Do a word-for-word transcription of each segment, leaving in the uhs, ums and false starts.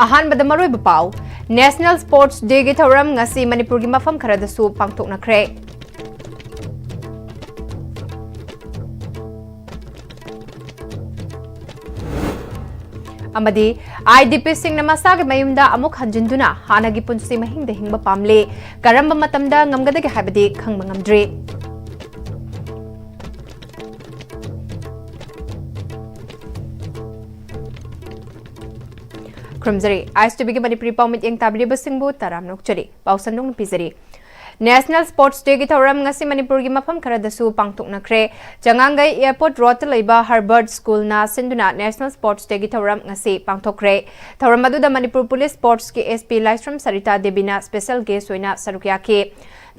ꯑꯍꯥꯟꯕꯗ ꯃꯔꯨꯑꯣꯏꯕ ꯄꯥꯎ꯫ National Sports Dayꯒꯤ ꯊꯧꯔꯝ ꯉꯁꯤ ꯃꯅꯤꯄꯨꯔꯒꯤ ꯃꯐꯝ ꯈꯔꯗꯁꯨ ꯄꯥꯡꯊꯣꯛꯅꯈ꯭ꯔꯦ꯫ ꯑꯃꯗꯤ IDPꯁꯤꯡꯅ ꯃꯁꯥꯒꯤ ꯃꯌꯨꯝꯗ ꯑꯃꯨꯛ ꯍꯟꯖꯤꯟꯗꯨꯅ ꯍꯥꯟꯅꯒꯤ ꯄꯨꯟꯁꯤ ꯃꯍꯤꯡꯗ ꯍꯤꯡꯕ ꯄꯥꯝꯂꯦ꯫ ꯀꯔꯝꯕ ꯃꯇꯝꯗ ꯉꯝꯒꯗꯒꯦ ꯍꯥꯏꯕꯗꯤ ꯈꯪꯕ ꯉꯝꯗ꯭ꯔꯤ꯫ ꯈꯨꯔꯨꯝꯖꯔꯤ꯫ ISTVꯒꯤ ꯃꯅꯤꯄꯨꯔꯤ ꯄꯥꯎ ꯃꯤꯠꯌꯦꯡ ꯇꯥꯕꯤꯔꯤꯕꯁꯤꯡꯕꯨ ꯇꯔꯥꯝꯅ ꯑꯣꯛꯆꯔꯤ꯫ ꯄꯥꯎ ꯁꯟꯗꯣꯛꯅ ꯄꯤꯖꯔꯤ꯫ National Sports Dayꯒꯤ ꯊꯧꯔꯝ ꯉꯁꯤ ꯃꯅꯤꯄꯨꯔꯒꯤ ꯃꯐꯝ ꯈꯔꯗꯁꯨ ꯄꯥꯡꯊꯣꯛꯅꯈ꯭ꯔꯦ꯫ ꯆꯉꯥꯡꯒꯩ Airport Roadꯇ ꯂꯩꯕ Herbert Schoolꯅ ꯁꯤꯟꯗꯨꯅ National Sports Dayꯒꯤ ꯊꯧꯔꯝ ꯉꯁꯤ ꯄꯥꯡꯊꯣꯛꯈ꯭ꯔꯦ꯫ ꯊꯧꯔꯝ ꯑꯗꯨꯗ ꯃꯅꯤꯄꯨꯔ Police Sportsꯀꯤ SP ꯂꯥꯏꯁ꯭ꯔꯝ ꯁꯔꯤꯇꯥ ꯗꯦꯕꯤꯅ special guest ꯑꯣꯏꯅ ꯁꯔꯨꯛ ꯌꯥꯈꯤ꯫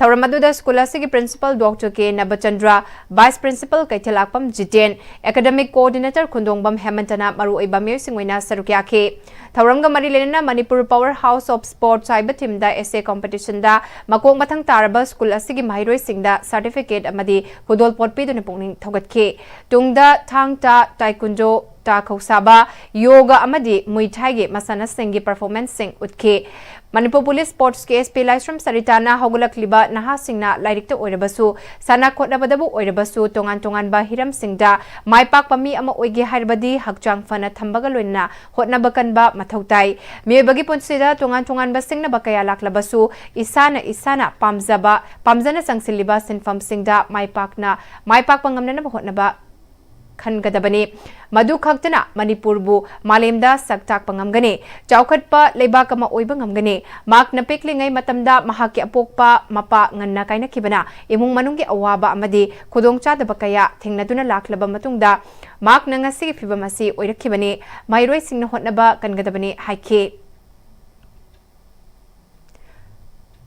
ꯊꯧꯔꯝ ꯑꯗꯨꯗ ꯁ꯭ꯀꯨꯜ ꯑꯁꯤꯒꯤ Principal Doctor K ꯅꯕꯆꯟꯗ꯭ꯔ, Vice Principal ꯀꯩꯊꯦꯜꯂꯥꯛꯄꯝ Jiten, Academic Coordinator ꯈꯨꯟꯗꯣꯡꯕꯝ ꯍꯦꯃꯟꯇꯅ ꯃꯔꯨꯑꯣꯏꯕ ꯃꯤꯑꯣꯏꯁꯤꯡ ꯑꯣꯏꯅ ꯁꯔꯨꯛ ꯌꯥꯈꯤ꯫ ꯊꯧꯔꯝꯒ ꯃꯔꯤ ꯂꯩꯅꯅ Manipur Power House of Sports ꯍꯥꯏꯕ themeꯗ essay competitionꯗ ꯃꯀꯣꯛ ꯃꯊꯪ ꯇꯥꯔꯕ ꯁ꯭ꯀꯨꯜ ꯑꯁꯤꯒꯤ ꯃꯍꯩꯔꯣꯏꯁꯤꯡꯗ certificate ꯑꯃꯗꯤ ꯈꯨꯗꯣꯜꯄꯣꯠ ꯄꯤꯗꯨꯅ ꯄꯨꯛꯅꯤꯡ ꯊꯧꯒꯠꯈꯤ꯫ ꯇꯨꯡꯗ ꯊꯥꯡ ꯇꯥ, ꯇꯥꯏꯀꯨꯟꯗꯣ, ꯇꯥ ꯈꯧꯁꯥꯕ, ꯌꯣꯒ ꯑꯃꯗꯤ ꯃꯨꯏ ꯊꯥꯏꯒꯤ ꯃꯁꯥꯟꯅꯁꯤꯡꯒꯤ performanceꯁꯤꯡ ꯎꯠꯈꯤ꯫ ꯃꯅꯤꯄꯨꯔ Police Sportsꯀꯤ SP ꯂꯥꯏꯁ꯭ꯔꯝ ꯁꯔꯤꯇꯥꯅ ꯍꯧꯒꯠꯂꯛꯂꯤꯕ ꯅꯍꯥꯁꯤꯡꯅ ꯂꯥꯏꯔꯤꯛꯇ ꯑꯣꯏꯔꯕꯁꯨ, ꯁꯥꯟꯅ ꯈꯣꯠꯅꯕꯗꯕꯨ ꯑꯣꯏꯔꯕꯁꯨ, ꯇꯣꯉꯥꯟ ꯇꯣꯉꯥꯟꯕ ꯍꯤꯔꯝꯁꯤꯡꯗ ꯃꯥꯏ ꯄꯥꯛꯄ ꯃꯤ ꯑꯃ ꯑꯣꯏꯒꯦ ꯍꯥꯏꯔꯕꯗꯤ ꯍꯛꯆꯥꯡ ꯐꯅ ꯊꯝꯕꯒ ꯂꯣꯏꯅꯅ ꯍꯣꯠꯅꯕ ꯀꯟꯕ ꯃꯊꯧ ꯇꯥꯏ꯫ ꯃꯤꯑꯣꯏꯕꯒꯤ ꯄꯨꯟꯁꯤꯗ ꯇꯣꯉꯥꯟ ꯇꯣꯉꯥꯟꯕ ꯁꯤꯡꯅꯕ ꯀꯌꯥ ꯂꯥꯛꯂꯕꯁꯨ, ꯏꯁꯥꯅ ꯏꯁꯥꯅ ꯄꯥꯝꯖꯕ, ꯄꯥꯝꯖꯅ ꯆꯪꯁꯤꯜꯂꯤꯕ ꯁꯤꯟꯐꯝꯁꯤꯡꯗ ꯃꯥꯏ ꯄꯥꯛꯅ, ꯃꯥꯏ ꯄꯥꯛꯄ ꯉꯝꯅꯅꯕ ꯍꯣꯠꯅꯕ ꯈꯟꯒꯗꯕꯅꯤ꯫ ꯃꯗꯨ ꯈꯛꯇꯅ ꯃꯅꯤꯄꯨꯔꯕꯨ ꯃꯥꯂꯦꯝꯗ ꯁꯛ ꯇꯥꯛꯄ ꯉꯝꯒꯅꯤ, ꯆꯥꯎꯈꯠꯄ ꯂꯩꯕꯥꯛ ꯑꯃ ꯑꯣꯏꯕ ꯉꯝꯒꯅꯤ꯫ ꯃꯍꯥꯛꯅ ꯄꯤꯛꯂꯤꯉꯩ ꯃꯇꯝꯗ ꯃꯍꯥꯛꯀꯤ ꯑꯄꯣꯛꯄ ꯃꯄꯥ ꯉꯟꯅ ꯀꯥꯏꯅꯈꯤꯕꯅ ꯏꯃꯨꯡ ꯃꯅꯨꯡꯒꯤ ꯑꯋꯥꯕ ꯑꯃꯗꯤ ꯈꯨꯗꯣꯡꯆꯥꯗꯕ ꯀꯌꯥ ꯊꯦꯡꯅꯗꯨꯅ ꯂꯥꯛꯂꯕ ꯃꯇꯨꯡꯗ ꯃꯍꯥꯛꯅ ꯉꯁꯤꯒꯤ ꯐꯤꯚꯝ ꯑꯁꯤ ꯑꯣꯏꯔꯛꯈꯤꯕꯅꯤ꯫ ꯃꯍꯩꯔꯣꯏꯁꯤꯡꯅ ꯍꯣꯠꯅꯕ ꯀꯟꯒꯗꯕꯅꯤ ꯍꯥꯏꯈꯤ꯫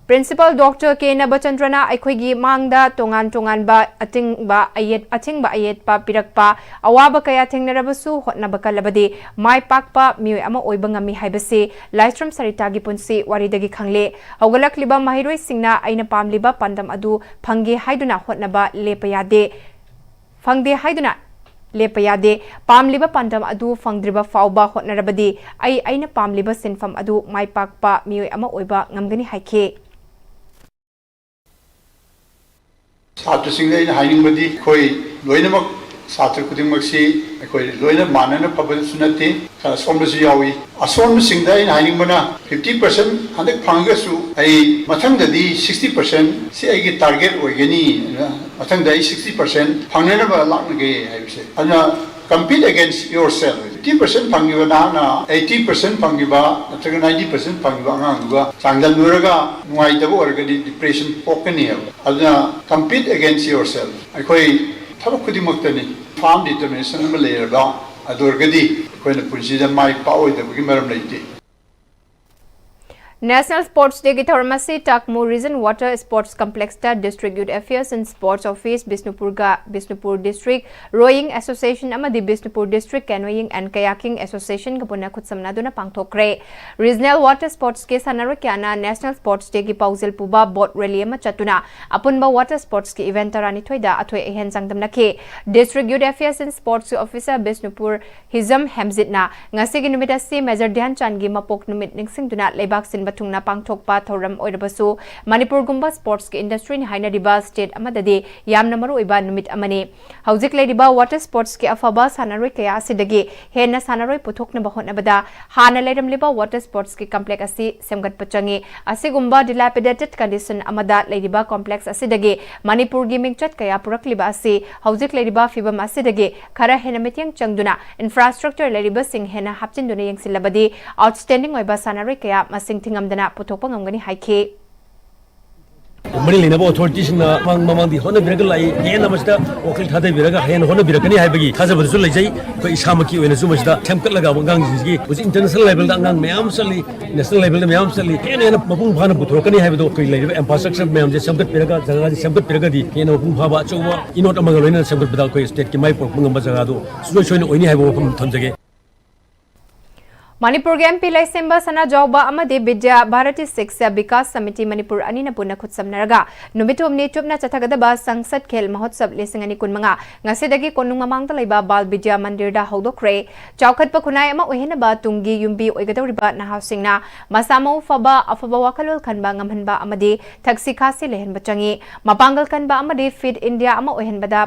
Principal Doctor K ꯅꯕꯆꯟꯗ꯭ꯔꯅ ꯑꯩꯈꯣꯏꯒꯤ ꯃꯥꯡꯗ ꯇꯣꯉꯥꯟ ꯇꯣꯉꯥꯟꯕ ꯑꯊꯤꯡꯕ ꯑꯌꯦꯠ-, ꯑꯊꯤꯡꯕ ꯑꯌꯦꯠꯄ ꯄꯤꯔꯛꯄ, ꯑꯋꯥꯕ ꯀꯌꯥ ꯊꯦꯡꯅꯔꯕꯁꯨ ꯍꯣꯠꯅꯕ ꯀꯜꯂꯕꯗꯤ ꯃꯥꯏ ꯄꯥꯛꯄ ꯃꯤꯑꯣꯏ ꯑꯃ ꯑꯣꯏꯕ ꯉꯝꯃꯤ ꯍꯥꯏꯕꯁꯤ ꯂꯥꯏꯁ꯭ꯔꯝ ꯁꯔꯤꯇꯥꯒꯤ ꯄꯨꯟꯁꯤ ꯋꯥꯔꯤꯗꯒꯤ ꯈꯪꯂꯦ꯫ ꯍꯧꯒꯠꯂꯛꯂꯤꯕ ꯃꯍꯩꯔꯣꯏꯁꯤꯡꯅ ꯑꯩꯅ ꯄꯥꯝꯂꯤꯕ ꯄꯥꯟꯗꯝ ꯑꯗꯨ ꯐꯪꯒꯦ ꯍꯥꯏꯗꯨꯅ ꯍꯣꯠꯅꯕ ꯂꯦꯞꯄ ꯌꯥꯗꯦ꯫ ꯐꯪꯗꯦ ꯍꯥꯏꯗꯨꯅ ꯂꯦꯞꯄ ꯌꯥꯗꯦ꯫ ꯄꯥꯝꯂꯤꯕ ꯄꯥꯟꯗꯝ ꯑꯗꯨ ꯐꯪꯗ꯭ꯔꯤꯕ ꯐꯥꯎꯕ ꯍꯣꯠꯅꯔꯕꯗꯤ ꯑꯩ ꯑꯩꯅ ꯄꯥꯝꯂꯤꯕ ꯁꯤꯟꯐꯝ ꯑꯗꯨ ꯃꯥꯏ ꯄꯥꯛꯄ ꯃꯤꯑꯣꯏ ꯑꯃ ꯑꯣꯏꯕ ꯉꯝꯒꯅꯤ ꯍꯥꯏꯈꯤ꯫ ꯁꯥꯇ꯭ꯔꯁꯤꯡꯗ ꯑꯩꯅ ꯍꯥꯏꯅꯤꯡꯕꯗꯤ, ꯑꯩꯈꯣꯏ ꯂꯣꯏꯅꯃꯛ, ꯁꯥꯇ꯭ꯔ ꯈꯨꯗꯤꯡꯃꯛꯁꯤ ꯑꯩꯈꯣꯏ ꯂꯣꯏꯅ ꯃꯥꯟꯅꯅ ꯐꯕꯁꯨ ꯅꯠꯇꯦ, ꯈꯔ ꯑꯁꯣꯟꯕꯁꯨ ꯌꯥꯎꯏ꯫ ꯑꯁꯣꯟꯕꯁꯤꯡꯗ ꯑꯩꯅ ꯍꯥꯏꯅꯤꯡꯕꯅ, fifty percent ꯍꯟꯗꯛ ꯐꯪꯉꯒꯁꯨ ꯑꯩ ꯃꯊꯪꯗꯗꯤ sixty percent ꯁꯤ ꯑꯩꯒꯤ target ꯑꯣꯏꯒꯅꯤ, ꯃꯊꯪꯗ ꯑꯩ sixty percent ꯐꯪꯅꯅꯕ ꯂꯥꯛꯅꯒꯦ ꯍꯥꯏꯕꯁꯦ꯫ ꯑꯗꯨꯅ compete against yourself꯫ Fifty percent ꯐꯪꯉꯤꯕ ꯅꯍꯥꯛꯅ eighty percent ꯐꯪꯉꯤꯕ ꯅꯠꯇ꯭ꯔꯒ ninety percent ꯐꯪꯉꯤꯕ ꯑꯉꯥꯡꯗꯨꯒ ꯆꯥꯡꯗꯝꯅꯔꯒ ꯅꯨꯡꯉꯥꯏꯇꯕ ꯑꯣꯏꯔꯒꯗꯤ depression ꯄꯣꯛꯀꯅꯤ ꯍꯥꯏꯕ꯫ ꯑꯗꯨꯅ compete against yourself꯫ ꯑꯩꯈꯣꯏ ꯊꯕꯛ ꯈꯨꯗꯤꯡꯃꯛꯇꯅꯤ꯫ Firm determination ꯑꯃ ꯂꯩꯔꯕ ꯑꯗꯨ ꯑꯣꯏꯔꯒꯗꯤ ꯑꯩꯈꯣꯏꯅ ꯄꯨꯟꯁꯤꯗ ꯃꯥꯏ ꯄꯥꯛꯑꯣꯏꯗꯕꯒꯤ ꯃꯔꯝ ꯂꯩꯇꯦ꯫ National Sports Day ꯒꯤ ꯊꯧꯔꯝ ꯑꯁꯤ ꯇꯥꯛꯃꯨ Region Water Sports Complex ꯇ District Youth Affairs and Sports Office ꯕꯤꯁꯅꯨꯄꯨꯔꯒ Bishnupur District Rowing Association ꯑꯃꯗꯤ Bishnupur District Canoeing and Kayaking Association ꯒ ꯄꯨꯟꯅ ꯈꯨꯠꯁꯝꯅꯗꯨꯅ ꯄꯥꯡꯊꯣꯛꯈ꯭ꯔꯦ꯫ Regional Water Sports ꯀꯤ ꯁꯥꯟꯅꯔꯣꯏ ꯀꯌꯥꯅ National Sports Day ꯒꯤ ꯄꯥꯎꯖꯦꯜ ꯄꯨꯕ boat rally ꯑꯃ ꯆꯠꯇꯨꯅ ꯑꯄꯨꯟꯕ water sports ꯀꯤ event ꯇꯔꯥꯅꯤꯊꯣꯏꯗ ꯑꯊꯣꯏ ꯑꯍꯦꯟ ꯆꯥꯡꯗꯝꯅꯈꯤ꯫ District Youth Affairs and Sports Officer Bishnupur ꯍꯤꯖꯝ ꯍꯦꯝꯖꯤꯠꯅ ꯉꯁꯤꯒꯤ ꯅꯨꯃꯤꯠ ꯑꯁꯤ Major ꯙ꯭ꯌꯥꯟ ꯆꯥꯟꯒꯤ ꯃꯄꯣꯛ ꯅꯨꯃꯤꯠ ꯅꯤꯡꯁꯤꯡꯗꯨꯅ ꯂꯩꯕꯥꯛ ꯁꯤꯟꯕ ꯊꯨꯡꯅ ꯄꯥꯡꯊꯣꯛꯄ ꯊꯧꯔꯝ ꯑꯣꯏꯔꯕꯁꯨ, ꯃꯅꯤꯄꯨꯔꯒꯨꯝꯕ sports ꯀꯤ industry ꯅ ꯍꯥꯏꯅꯔꯤꯕ state ꯑꯃꯗꯗꯤ ꯌꯥꯝꯅ ꯃꯔꯨꯑꯣꯏꯕ ꯅꯨꯃꯤꯠ ꯑꯃꯅꯤ꯫ ꯍꯧꯖꯤꯛ ꯂꯩꯔꯤꯕ water sports ꯀꯤ ꯑꯐꯕ ꯁꯥꯟꯅꯔꯣꯏ ꯀꯌꯥ ꯑꯁꯤꯗꯒꯤ ꯍꯦꯟꯅ ꯁꯥꯟꯅꯔꯣꯏ ꯄꯨꯊꯣꯛꯅꯕ ꯍꯣꯠꯅꯕꯗ ꯍꯥꯟꯅ ꯂꯩꯔꯝꯂꯤꯕ water sports ꯀꯤ complex ꯑꯁꯤ ꯁꯦꯝꯒꯠꯄ ꯆꯪꯏ꯫ ꯑꯁꯤꯒꯨꯝꯕ dilapidated condition ꯑꯃꯗ ꯂꯩꯔꯤꯕ complex ꯑꯁꯤꯗꯒꯤ ꯃꯅꯤꯄꯨꯔꯒꯤ ꯃꯤꯡꯆꯠ ꯀꯌꯥ ꯄꯨꯔꯛꯂꯤꯕ ꯑꯁꯤ ꯍꯧꯖꯤꯛ ꯂꯩꯔꯤꯕ ꯐꯤꯕꯝ ꯑꯁꯤꯗꯒꯤ ꯈꯔ ꯍꯦꯟꯅ ꯃꯤꯠꯌꯦꯡ ꯆꯪꯗꯨꯅ infrastructure ꯂꯩꯔꯤꯕꯁꯤꯡ ꯍꯦꯟꯅ ꯍꯥꯞꯆꯤꯟꯗꯨꯅ ꯌꯦꯡꯁꯤꯜꯂꯕꯗꯤ outstanding ꯑꯣꯏꯕ ꯁꯥꯟꯅꯔꯣꯏ ꯀꯌꯥ ꯃꯁꯤꯡ ꯊꯤꯉꯝꯗꯅ ꯄꯨꯊꯣꯛꯄ ꯉꯝꯒꯅꯤ ꯍꯥꯏꯈꯤ꯫ ꯃꯔꯤ ꯂꯩꯅꯕ authority ꯁꯤꯡꯅ ꯃꯃꯥꯡ ꯃꯃꯥꯡꯗꯤ ꯍꯣꯠꯅꯕꯤꯔꯒ ꯂꯥꯛꯏ, ꯍꯦꯟꯅ ꯃꯁꯤꯗ ꯋꯥꯈꯜ ꯊꯥꯗꯕꯤꯔꯒ ꯍꯦꯟꯅ ꯍꯣꯠꯅꯕꯤꯔꯛꯀꯅꯤ ꯍꯥꯏꯕꯒꯤ ꯊꯥꯖꯕꯗꯨꯁꯨ ꯂꯩꯖꯩ꯫ ꯑꯩꯈꯣꯏ ꯏꯁꯥꯃꯛꯀꯤ ꯑꯣꯏꯅꯁꯨ ꯃꯁꯤꯗ ꯁꯦꯝꯒꯠꯂꯒ ꯑꯉꯥꯡꯁꯤꯡꯁꯤꯒꯤ ꯍꯧꯖꯤꯛ international level ꯗ ꯑꯉꯥꯡ ꯃꯌꯥꯝ ꯆꯠꯂꯤ, national level ꯗ ꯃꯌꯥꯝ ꯆꯠꯂꯤ, ꯍꯦꯟꯅ ꯍꯦꯟꯅ ꯃꯄꯨꯡ ꯐꯥꯅ ꯄꯨꯊꯣꯔꯛꯀꯅꯤ ꯍꯥꯏꯕꯗꯣ ꯑꯩꯈꯣꯏ ꯂꯩꯔꯤꯕ infrastructure ꯃꯌꯥꯝꯁꯦ ꯁꯦꯝꯒꯠꯄꯤꯔꯒ, ꯖꯒꯥꯁꯦ ꯁꯦꯝꯒꯠꯄꯤꯔꯒꯗꯤ ꯍꯦꯟꯅ ꯃꯄꯨꯡ ꯐꯥꯕ ꯑꯆꯧꯕ ꯏꯅꯣꯠ ꯑꯃꯒ ꯂꯣꯏꯅꯅ ꯁꯦꯝꯒꯠꯄꯗ ꯑꯩꯈꯣꯏ state ꯀꯤ ꯃꯥꯏ ꯄꯨꯔꯛꯄ ꯉꯝꯕ ꯖꯒꯥꯗꯣ ꯁꯨꯡꯁꯣꯏ ꯁꯣꯏꯗꯅ ꯑꯣꯏꯅꯤ ꯍꯥꯏꯕ ꯋꯥꯐꯝ ꯊꯝꯖꯒꯦ꯫ ꯃꯅꯤꯄꯨꯔꯒꯤ M P ꯂꯩꯁꯦꯝꯕ ꯁꯅꯥꯖꯥꯎꯕ ꯑꯃꯗꯤ ꯕꯤꯗ꯭ꯌꯥ ꯚꯥꯔꯇꯤ ꯁꯤꯛꯁ ꯕꯤꯀꯥꯁ ꯁꯃꯤꯇꯤ ꯃꯅꯤꯄꯨꯔ ꯑꯅꯤꯅ ꯄꯨꯟꯅ ꯈꯨꯠꯁꯝꯅꯔꯒ ꯅꯨꯃꯤꯠ ꯍꯨꯝꯅꯤ ꯆꯨꯞꯅ ꯆꯠꯊꯒꯗꯕ ꯁꯪꯁꯗ ꯈꯦꯜ ꯃꯍꯣꯠꯁꯕ ꯂꯤꯁꯤꯡ ꯑꯅꯤ ꯀꯨꯟꯃꯉꯥ ꯉꯁꯤꯗꯒꯤ ꯀꯣꯅꯨꯡ ꯃꯃꯥꯡꯗ ꯂꯩꯕ ꯕꯥꯜ ꯕꯤꯗ꯭ꯌꯥ ꯃꯟꯗꯤꯔꯗ ꯍꯧꯗꯣꯛꯈ꯭ꯔꯦ꯫ ꯆꯥꯎꯈꯠꯄ ꯈꯨꯟꯅꯥꯏ ꯑꯃ ꯑꯣꯏꯍꯟꯅꯕ ꯇꯨꯡꯒꯤ ꯌꯨꯝꯕꯤ ꯑꯣꯏꯒꯗꯧꯔꯤꯕ ꯅꯍꯥꯁꯤꯡꯅ ꯃꯁꯥ ꯃꯎ ꯐꯕ, ꯑꯐꯕ ꯋꯥꯈꯜꯂꯣꯟ ꯈꯟꯕ ꯉꯝꯍꯟꯕ ꯑꯃꯗꯤ ꯊꯛꯁꯤ ꯈꯥꯁꯤ ꯂꯩꯍꯟꯕ ꯆꯪꯏ꯫ ꯃꯄꯥꯡꯒꯜ ꯀꯟꯕ ꯑꯃꯗꯤ ꯐꯤꯠ ꯏꯟꯗꯤꯌꯥ ꯑꯃ ꯑꯣꯏꯍꯟꯕꯗ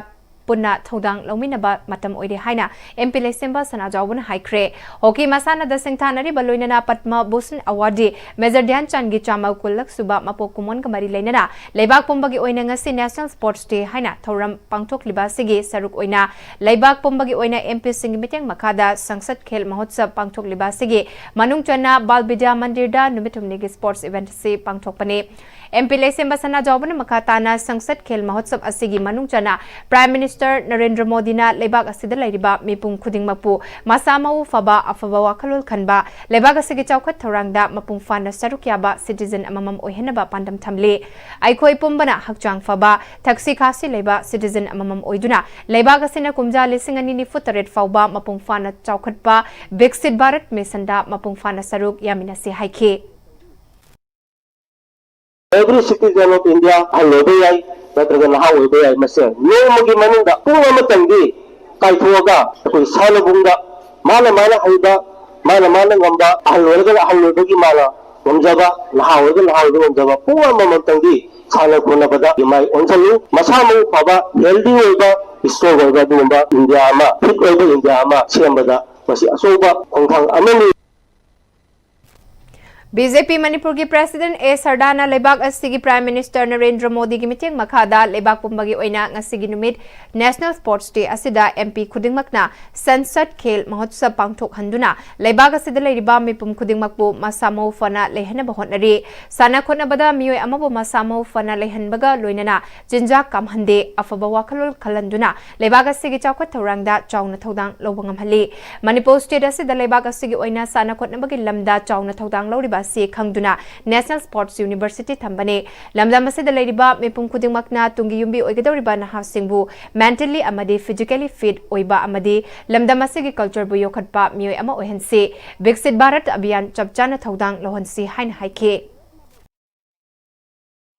ꯄꯨꯟꯅ ꯊꯧꯗꯥꯡ ꯂꯧꯃꯤꯟꯅꯕ ꯃꯇꯝ ꯑꯣꯏꯔꯦ ꯍꯥꯏꯅ M P ꯂꯩꯁꯦꯝꯕ ꯁꯅꯥꯖꯥꯎꯕꯅ ꯍꯥꯏꯈ꯭ꯔꯦ꯫ ꯍꯣꯀꯤ ꯃꯁꯥꯟꯅꯗ ꯁꯤꯡꯊꯥꯅꯔꯤꯕ ꯂꯣꯏꯅꯅ ꯄꯗꯃ ꯚꯨꯁꯟ ꯑꯦꯋꯥꯔꯗꯤ ꯃꯦꯖꯔ ꯙ꯭ꯌꯥꯟ ꯆꯥꯟꯒꯤ ꯆꯥꯝꯃ ꯀꯨꯟꯂꯛ ꯁꯨꯕ ꯃꯄꯣꯛ ꯀꯨꯝꯑꯣꯟꯒ ꯃꯔꯤ ꯂꯩꯅꯅ ꯂꯩꯕꯥꯛ ꯄꯨꯝꯕꯒꯤ ꯑꯣꯏꯅ ꯉꯁꯤ National Sports Day ꯍꯥꯏꯅ ꯊꯧꯔꯝ ꯄꯥꯡꯊꯣꯛꯂꯤꯕ ꯑꯁꯤꯒꯤ ꯁꯔꯨꯛ ꯑꯣꯏꯅ ꯂꯩꯕꯥꯛ ꯄꯨꯝꯕꯒꯤ ꯑꯣꯏꯅ M P ꯁꯤꯡꯒꯤ ꯃꯤꯠꯌꯦꯡ ꯃꯈꯥꯗ ꯁꯪꯁꯗ ꯈꯦꯜ ꯃꯍꯣꯠꯁꯕ ꯄꯥꯡꯊꯣꯛꯂꯤꯕ ꯑꯁꯤꯒꯤ ꯃꯅꯨꯡ ꯆꯟꯅ ꯕꯥꯜ ꯕꯤꯗ꯭ꯌꯥ ꯃꯟꯗꯤꯔꯗ ꯅꯨꯃꯤꯠ ꯍꯨꯝꯅꯤꯒꯤ sports event ꯑꯁꯤ ꯄꯥꯡꯊꯣꯛꯄꯅꯤ꯫ M P ꯂꯩꯁꯦꯝꯕ ꯁꯅꯥꯖꯥꯎꯕꯅ ꯃꯈꯥ ꯇꯥꯅ ꯁꯪꯁꯗ ꯈꯦꯜ ꯃꯍꯣꯠꯁꯕ ꯑꯁꯤꯒꯤ ꯃꯅꯨꯡ ꯆꯟꯅ Prime Minister ꯅꯔꯦꯟꯗ꯭ꯔ ꯃꯣꯗꯤꯅ ꯂꯩꯕꯥꯛ ꯑꯁꯤꯗ ꯂꯩꯔꯤꯕ ꯃꯤꯄꯨꯝ ꯈꯨꯗꯤꯡꯃꯛꯄꯨ ꯃꯁꯥ ꯃꯎ ꯐꯕ, ꯑꯐꯕ ꯋꯥꯈꯜꯂꯣꯟ ꯈꯟꯕ, ꯂꯩꯕꯥꯛ ꯑꯁꯤꯒꯤ ꯆꯥꯎꯈꯠ ꯊꯧꯔꯥꯡꯗ ꯃꯄꯨꯡ ꯐꯥꯅ ꯁꯔꯨꯛ ꯌꯥꯕ citizen ꯑꯃꯃꯝ ꯑꯣꯏꯍꯟꯅꯕ ꯄꯥꯟꯗꯝ ꯊꯝꯂꯤ꯫ ꯑꯩꯈꯣꯏ ꯄꯨꯝꯕꯅ ꯍꯛꯆꯥꯡ ꯐꯕ, ꯊꯛꯁꯤ ꯈꯥꯁꯤ ꯂꯩꯕ citizen ꯑꯃꯃꯝ ꯑꯣꯏꯗꯨꯅ ꯂꯩꯕꯥꯛ ꯑꯁꯤꯅ ꯀꯨꯝꯖꯥ ꯂꯤꯁꯤꯡ ꯑꯅꯤ ꯅꯤꯐꯨ ꯇꯔꯦꯠ ꯐꯥꯎꯕ ꯃꯄꯨꯡ ꯐꯥꯅ ꯆꯥꯎꯈꯠꯄ ꯕꯤꯛꯁꯤꯠ ꯚꯥꯔꯠ ꯃꯤꯁꯟꯗ ꯃꯄꯨꯡ ꯐꯥꯅ ꯁꯔꯨꯛ ꯌꯥꯃꯤꯟꯅꯁꯤ ꯍꯥꯏꯈꯤ꯫ Every citizen of India ꯑꯍꯜ ꯑꯣꯏꯕ ꯌꯥꯏ, ꯅꯠꯇ꯭ꯔꯒ ꯅꯍꯥ ꯑꯣꯏꯕ ꯌꯥꯏ, ꯃꯁꯦ ꯅꯣꯡꯃꯒꯤ ꯃꯅꯨꯡꯗ ꯄꯨꯡ ꯑꯃꯇꯪꯗꯤ ꯀꯥꯏꯊꯣꯛꯑꯒ ꯑꯩꯈꯣꯏ ꯁꯥꯟꯅꯕꯨꯡꯗ ꯃꯥꯅ ꯃꯥꯅ ꯍꯩꯕ, ꯃꯥꯅ ꯃꯥꯅ ꯉꯝꯕ, ꯑꯍꯜ ꯑꯣꯏꯔꯒꯅ ꯑꯍꯜ ꯑꯣꯏꯕꯒꯤ ꯃꯥꯅ ꯉꯝꯖꯕ, ꯅꯍꯥ ꯑꯣꯏꯔꯒꯅ ꯅꯍꯥ ꯑꯣꯏꯕ ꯉꯝꯖꯕ ꯄꯨꯡ ꯑꯃꯃꯝꯇꯪꯗꯤ ꯁꯥꯟꯅ ꯈꯣꯠꯅꯕꯗ ꯃꯥꯏ ꯑꯣꯟꯁꯤꯜꯂꯨ꯫ ꯃꯁꯥ ꯃꯎ ꯐꯕ, healthy ꯑꯣꯏꯕ, strong ꯑꯣꯏꯕ ꯑꯗꯨꯒꯨꯝꯕ ꯏꯟꯗꯤꯌꯥ ꯑꯃ, fit ꯑꯣꯏꯕ ꯏꯟꯗꯤꯌꯥ ꯑꯃ ꯁꯦꯝꯕꯗ ꯃꯁꯤ ꯑꯆꯧꯕ ꯈꯣꯡꯊꯥꯡ ꯑꯃꯅꯤ꯫ B J P ꯃꯅꯤꯄꯨꯔꯒꯤ President A ꯁꯔꯗꯥꯅ ꯂꯩꯕꯥꯛ ꯑꯁꯤꯒꯤ Prime Minister ꯅꯔꯦꯟꯗ꯭ꯔ ꯃꯣꯗꯤꯒꯤ ꯃꯤꯠꯌꯦꯡ ꯃꯈꯥꯗ ꯂꯩꯕꯥꯛ ꯄꯨꯝꯕꯒꯤ ꯑꯣꯏꯅ ꯉꯁꯤꯒꯤ ꯅꯨꯃꯤꯠ National Sports Day ꯑꯁꯤꯗ M P ꯈꯨꯗꯤꯡꯃꯛꯅ ꯁꯟꯁꯗ ꯈꯦꯜ ꯃꯍꯣꯠꯁꯕ ꯄꯥꯡꯊꯣꯛꯍꯟꯗꯨꯅ ꯂꯩꯕꯥꯛ ꯑꯁꯤꯗ ꯂꯩꯔꯤꯕ ꯃꯤꯄꯨꯝ ꯈꯨꯗꯤꯡꯃꯛꯄꯨ ꯃꯁꯥ ꯃꯎ ꯐꯅ ꯂꯩꯍꯟꯅꯕ ꯍꯣꯠꯅꯔꯤ꯫ ꯁꯥꯟꯅ ꯈꯣꯠꯅꯕꯗ ꯃꯤꯑꯣꯏ ꯑꯃꯕꯨ ꯃꯁꯥ ꯃꯎ ꯐꯅ ꯂꯩꯍꯟꯕꯒ ꯂꯣꯏꯅꯅ ꯆꯤꯟꯖꯥꯛ ꯀꯥꯝꯍꯟꯗꯦ, ꯑꯐꯕ ꯋꯥꯈꯜꯂꯣꯟ ꯈꯜꯍꯟꯗꯨꯅ ꯂꯩꯕꯥꯛ ꯑꯁꯤꯒꯤ ꯆꯥꯎꯈꯠ ꯊꯧꯔꯥꯡꯗ ꯆꯥꯎꯅ ꯊꯧꯗꯥꯡ ꯂꯧꯕ ꯉꯝꯍꯜꯂꯤ꯫ ꯃꯅꯤꯄꯨꯔ state ꯑꯁꯤꯗ ꯂꯩꯕꯥꯛ ꯑꯁꯤꯒꯤ ꯑꯣꯏꯅ ꯁꯥꯟꯅ ꯈꯣꯠꯅꯕꯒꯤ ꯂꯝꯗ ꯆꯥꯎꯅ ꯊꯧꯗꯥꯡ ꯂꯧꯔꯤꯕ ꯑꯁꯤ ꯈꯪꯗꯨꯅ National Sports University ꯊꯝꯕꯅꯤ꯫ ꯂꯝꯗꯝ ꯑꯁꯤꯗ ꯂꯩꯔꯤꯕ ꯃꯤꯄꯨꯝ ꯈꯨꯗꯤꯡꯃꯛꯅ ꯇꯨꯡꯒꯤ ꯌꯨꯝꯕꯤ ꯑꯣꯏꯒꯗꯧꯔꯤꯕ ꯅꯍꯥꯁꯤꯡꯕꯨ mentally ꯑꯃꯗꯤ physically fit ꯑꯣꯏꯕ ꯑꯃꯗꯤ ꯂꯝꯗꯝ ꯑꯁꯤꯒꯤ cultureꯕꯨ ꯌꯣꯛꯈꯠꯄ ꯃꯤꯑꯣꯏ ꯑꯃ ꯑꯣꯏꯍꯟꯁꯤ꯫ ꯕꯤꯛꯁꯤꯠ ꯚꯥꯔꯠ ꯑꯚꯤꯌꯥꯟ ꯆꯞ ꯆꯥꯅ ꯊꯧꯗꯥꯡ ꯂꯧꯍꯟꯁꯤ ꯍꯥꯏꯅ ꯍꯥꯏꯈꯤ꯫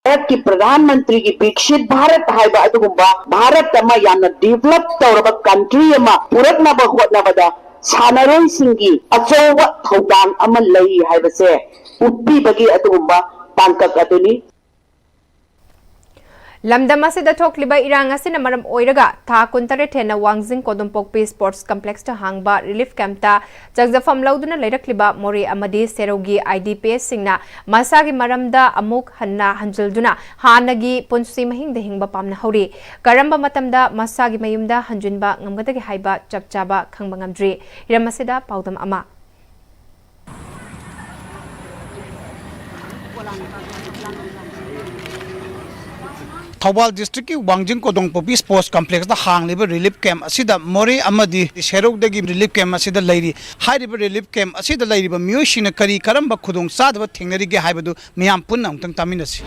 ꯚꯥꯔꯠꯀꯤ ꯄ꯭ꯔꯙꯥꯟ ꯃꯟꯇ꯭ꯔꯤꯒꯤ ꯕꯤꯛꯁꯤꯠ ꯚꯥꯔꯠ ꯍꯥꯏꯕ ꯑꯗꯨꯒꯨꯝꯕ ꯚꯥꯔꯠ ꯑꯃ ꯌꯥꯝꯅ develop ꯇꯧꯔꯕ country ꯑꯃ ꯄꯨꯔꯛꯅꯕ ꯍꯣꯠꯅꯕꯗ ꯁꯥꯟꯅꯔꯣꯏꯁꯤꯡꯒꯤ ꯑꯆꯧꯕ ꯊꯧꯗꯥꯡ ꯑꯃ ꯂꯩ ꯍꯥꯏꯕꯁꯦ ꯎꯠꯄꯤꯕꯒꯤ ꯑꯗꯨꯒꯨꯝꯕ ꯇꯥꯡꯀꯛ ꯑꯗꯨꯅꯤ꯫ ꯂꯝꯗꯝ ꯑꯁꯤꯗ ꯊꯣꯛꯂꯤꯕ ꯏꯔꯥꯡ ꯑꯁꯤꯅ ꯃꯔꯝ ꯑꯣꯏꯔꯒ ꯊꯥ ꯀꯨꯟꯇꯔꯦꯠ ꯍꯦꯟꯅ ꯋꯥꯡꯖꯤꯡ ꯀꯣꯗꯣꯝꯄꯣꯛꯄꯤ Sports Complexꯇ ꯍꯥꯡꯕ relief campꯇ ꯆꯪꯖꯐꯝ ꯂꯧꯗꯨꯅ ꯂꯩꯔꯛꯂꯤꯕ ꯃꯣꯔꯦ ꯑꯃꯗꯤ ꯁꯦꯔꯧꯒꯤ IDPꯁꯁꯤꯡꯅ ꯃꯁꯥꯒꯤ ꯃꯔꯝꯗ ꯑꯃꯨꯛ ꯍꯟꯅ ꯍꯟꯖꯤꯜꯗꯨꯅ ꯍꯥꯟꯅꯒꯤ ꯄꯨꯟꯁꯤ ꯃꯍꯤꯡꯗ ꯍꯤꯡꯕ ꯄꯥꯝꯅꯍꯧꯔꯤ꯫ ꯀꯔꯝꯕ ꯃꯇꯝꯗ ꯃꯁꯥꯒꯤ ꯃꯌꯨꯝꯗ ꯍꯟꯖꯤꯟꯕ ꯉꯝꯒꯗꯒꯦ ꯍꯥꯏꯕ ꯆꯞ ꯆꯥꯕ ꯈꯪꯕ ꯉꯝꯗ꯭ꯔꯤ꯫ ꯍꯤꯔꯝ ꯑꯁꯤꯗ ꯄꯥꯎꯗꯝ ꯑꯃ꯫ ꯊꯧꯕꯥꯜ districtꯀꯤ ꯋꯥꯡꯖꯤꯡ ꯀꯣꯗꯣꯡꯄꯣꯛꯄꯤ Sports Complexꯇ ꯍꯥꯡꯂꯤꯕ relief camp ꯑꯁꯤꯗ ꯃꯣꯔꯦ ꯑꯃꯗꯤ ꯁꯦꯔꯧꯗꯒꯤ relief camp ꯑꯁꯤꯗ ꯂꯩꯔꯤ꯫ ꯍꯥꯏꯔꯤꯕ relief camp ꯑꯁꯤꯗ ꯂꯩꯔꯤꯕ ꯃꯤꯑꯣꯏꯁꯤꯡꯅ ꯀꯔꯤ ꯀꯔꯝꯕ ꯈꯨꯗꯣꯡꯆꯥꯗꯕ ꯊꯦꯡꯅꯔꯤꯒꯦ ꯍꯥꯏꯕꯗꯨ ꯃꯤꯌꯥꯝ ꯄꯨꯟꯅ ꯑꯃꯨꯛꯇꯪ ꯇꯥꯃꯤꯟꯅꯁꯤ꯫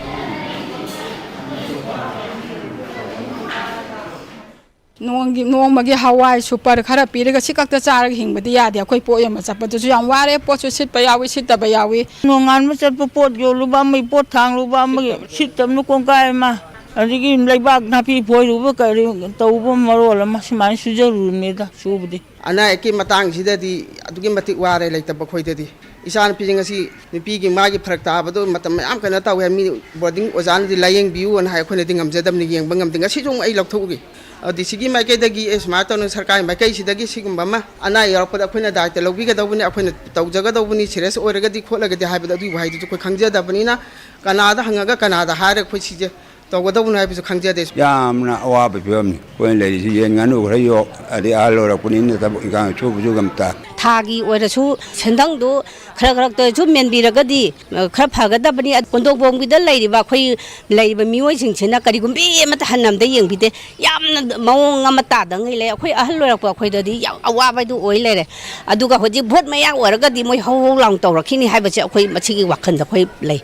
ꯅꯣꯡꯒꯤ ꯅꯣꯡꯃꯒꯤ ꯍꯋꯥꯏ super ꯈꯔ ꯄꯤꯔꯒ ꯁꯤ ꯈꯛꯇ ꯆꯥꯔꯒ ꯍꯤꯡꯕꯗꯤ ꯌꯥꯗꯦ꯫ ꯑꯩꯈꯣꯏ ꯄꯣꯠ ꯌꯣꯟꯕ ꯆꯠꯄꯗꯨꯁꯨ ꯌꯥꯝ ꯋꯥꯔꯦ꯫ ꯄꯣꯠꯁꯨ ꯁꯤꯠꯄ ꯌꯥꯎꯏ, ꯁꯤꯠꯇꯕ ꯌꯥꯎꯏ꯫ ꯅꯣꯡꯉꯥꯟꯕ ꯆꯠꯄ ꯄꯣꯠ ꯌꯣꯜꯂꯨꯕ ꯑꯃꯒꯤ ꯄꯣꯠ ꯊꯥꯡꯂꯨꯕ ꯑꯃꯒꯤ ꯁꯤꯠꯇꯕꯅ ꯀꯣꯡꯒꯥꯏ ꯑꯃ꯫ ꯑꯗꯒꯤ ꯂꯩꯕꯥꯛ ꯅꯥꯄꯤ ꯐꯣꯏꯔꯨꯕ ꯀꯔꯤ ꯇꯧꯕ ꯃꯔꯣꯜ ꯑꯃ ꯁꯨꯃꯥꯏꯅ ꯁꯨꯖꯔꯨꯔꯤꯅꯤꯗ ꯁꯨꯕꯗꯤ꯫ ꯑꯅꯥ ꯑꯌꯦꯛꯀꯤ ꯃꯇꯥꯡꯁꯤꯗꯗꯤ ꯑꯗꯨꯛꯀꯤ ꯃꯇꯤꯛ ꯋꯥꯔꯦ ꯂꯩꯇꯕ ꯑꯩꯈꯣꯏꯗꯗꯤ꯫ ꯏꯆꯥꯅꯨꯄꯤꯁꯤꯡ ꯑꯁꯤ ꯅꯨꯄꯤꯒꯤ ꯃꯥꯒꯤ ꯐꯔꯛ ꯇꯥꯕꯗꯣ ꯃꯇꯝ ꯃꯌꯥꯝ ꯀꯩꯅꯣ ꯇꯧꯋꯦ꯫ ꯃꯤ boarding ꯑꯣꯖꯥꯅꯗꯤ ꯂꯥꯏꯌꯦꯡꯕꯤꯌꯨꯅ ꯍꯥꯏ꯫ ꯑꯩꯈꯣꯏꯅꯗꯤ ꯉꯝꯖꯗꯕꯅꯤ, ꯌꯦꯡꯕ ꯉꯝꯗꯦ꯫ ꯉꯁꯤꯁꯨ ꯑꯃꯨꯛ ꯑꯩ ꯂꯧꯊꯣꯛꯎꯒꯦ꯫ ꯑꯗꯤ ꯁꯤꯒꯤ ꯃꯥꯏꯀꯩꯗꯒꯤ ꯑꯦ ꯁꯨꯃꯥꯏꯅ ꯇꯧꯅ ꯁꯔꯀꯥꯔꯒꯤ ꯃꯥꯏꯀꯩꯁꯤꯗꯒꯤ ꯁꯤꯒꯨꯝꯕ ꯑꯃ ꯑꯅꯥ ꯑꯌꯦꯛ ꯌꯥꯎꯔꯛꯄꯗ ꯑꯩꯈꯣꯏꯅ ꯗꯥꯏꯇ ꯂꯧꯕꯤꯒꯗꯧꯕꯅꯤ, ꯑꯩꯈꯣꯏꯅ ꯇꯧꯖꯒꯗꯧꯕꯅꯤ, serious ꯑꯣꯏꯔꯒꯗꯤ ꯈꯣꯠꯂꯒꯗꯤ ꯍꯥꯏꯕꯗꯣ ꯑꯗꯨꯒꯤ ꯋꯥꯍꯩꯗꯨꯁꯨ ꯑꯩꯈꯣꯏ ꯈꯪꯖꯗꯕꯅꯤꯅ ꯀꯅꯥꯗ ꯍꯪꯉꯒ ꯀꯅꯥꯗ ꯍꯥꯏꯔꯒ ꯑꯩꯈꯣꯏ ꯁꯤꯁꯦ ꯇꯧꯒꯗꯧꯕꯅꯣ ꯍꯥꯏꯕꯁꯨ ꯈꯪꯖꯗꯦ꯫ ꯌꯥꯝꯅ ꯑꯋꯥꯕ ꯐꯤꯕꯝꯅꯤ ꯑꯩꯈꯣꯏꯅ ꯂꯩꯔꯤꯁꯤ꯫ ꯌꯦꯟ ꯉꯥꯅꯨ ꯈꯔ ꯌꯣꯛ, ꯑꯗꯩ ꯑꯍꯜ ꯑꯣꯏꯔꯛꯄꯅꯤꯅ ꯊꯕꯛ ꯏꯪꯈꯥꯡ ꯁꯨꯕꯁꯨ ꯉꯝꯇ꯫ ꯊꯥꯒꯤ ꯑꯣꯏꯔꯁꯨ ꯁꯦꯟꯗꯪꯗꯨ ꯈꯔ ꯈꯔ ꯇ ꯑꯣꯏꯔꯁꯨ ꯃꯦꯟꯕꯤꯔꯒꯗꯤ, ꯑ, ꯈꯔ ꯐꯒꯗꯕꯅꯤ꯫ ꯀꯣꯟꯗꯣꯡꯕꯝꯒꯤꯗ ꯂꯩꯔꯤꯕ ꯑꯩꯈꯣꯏ ꯂꯩꯔꯤꯕ ꯃꯤꯑꯣꯏꯁꯤꯡꯁꯤꯅ ꯀꯔꯤꯒꯨꯝꯕꯤ ꯑꯃꯠꯇ ꯍꯟꯅ ꯑꯝꯇ ꯌꯦꯡꯕꯤꯗꯦ꯫ ꯌꯥꯝꯅ ꯃꯑꯣꯡ ꯑꯃ ꯇꯥꯗꯉꯩ ꯂꯩ꯫ ꯑꯩꯈꯣꯏ ꯑꯍꯜ ꯑꯣꯏꯔꯛꯄ ꯑꯩꯈꯣꯏꯗꯗꯤ ꯌꯥꯝ ꯑꯋꯥꯕꯗꯨ ꯑꯣꯏ ꯂꯩꯔꯦ꯫ ꯑꯗꯨꯒ ꯍꯧꯖꯤꯛ ꯚꯣꯠ ꯃꯌꯥ ꯑꯣꯏꯔꯒꯗꯤ ꯃꯣꯏ ꯍꯧ ꯍꯧ ꯂꯥꯎꯅ ꯇꯧꯔꯛꯈꯤꯅꯤ ꯍꯥꯏꯕꯁꯦ ꯑꯩꯈꯣꯏ ꯃꯁꯤꯒꯤ ꯋꯥꯈꯜꯗ ꯑꯩꯈꯣꯏ ꯂꯩ꯫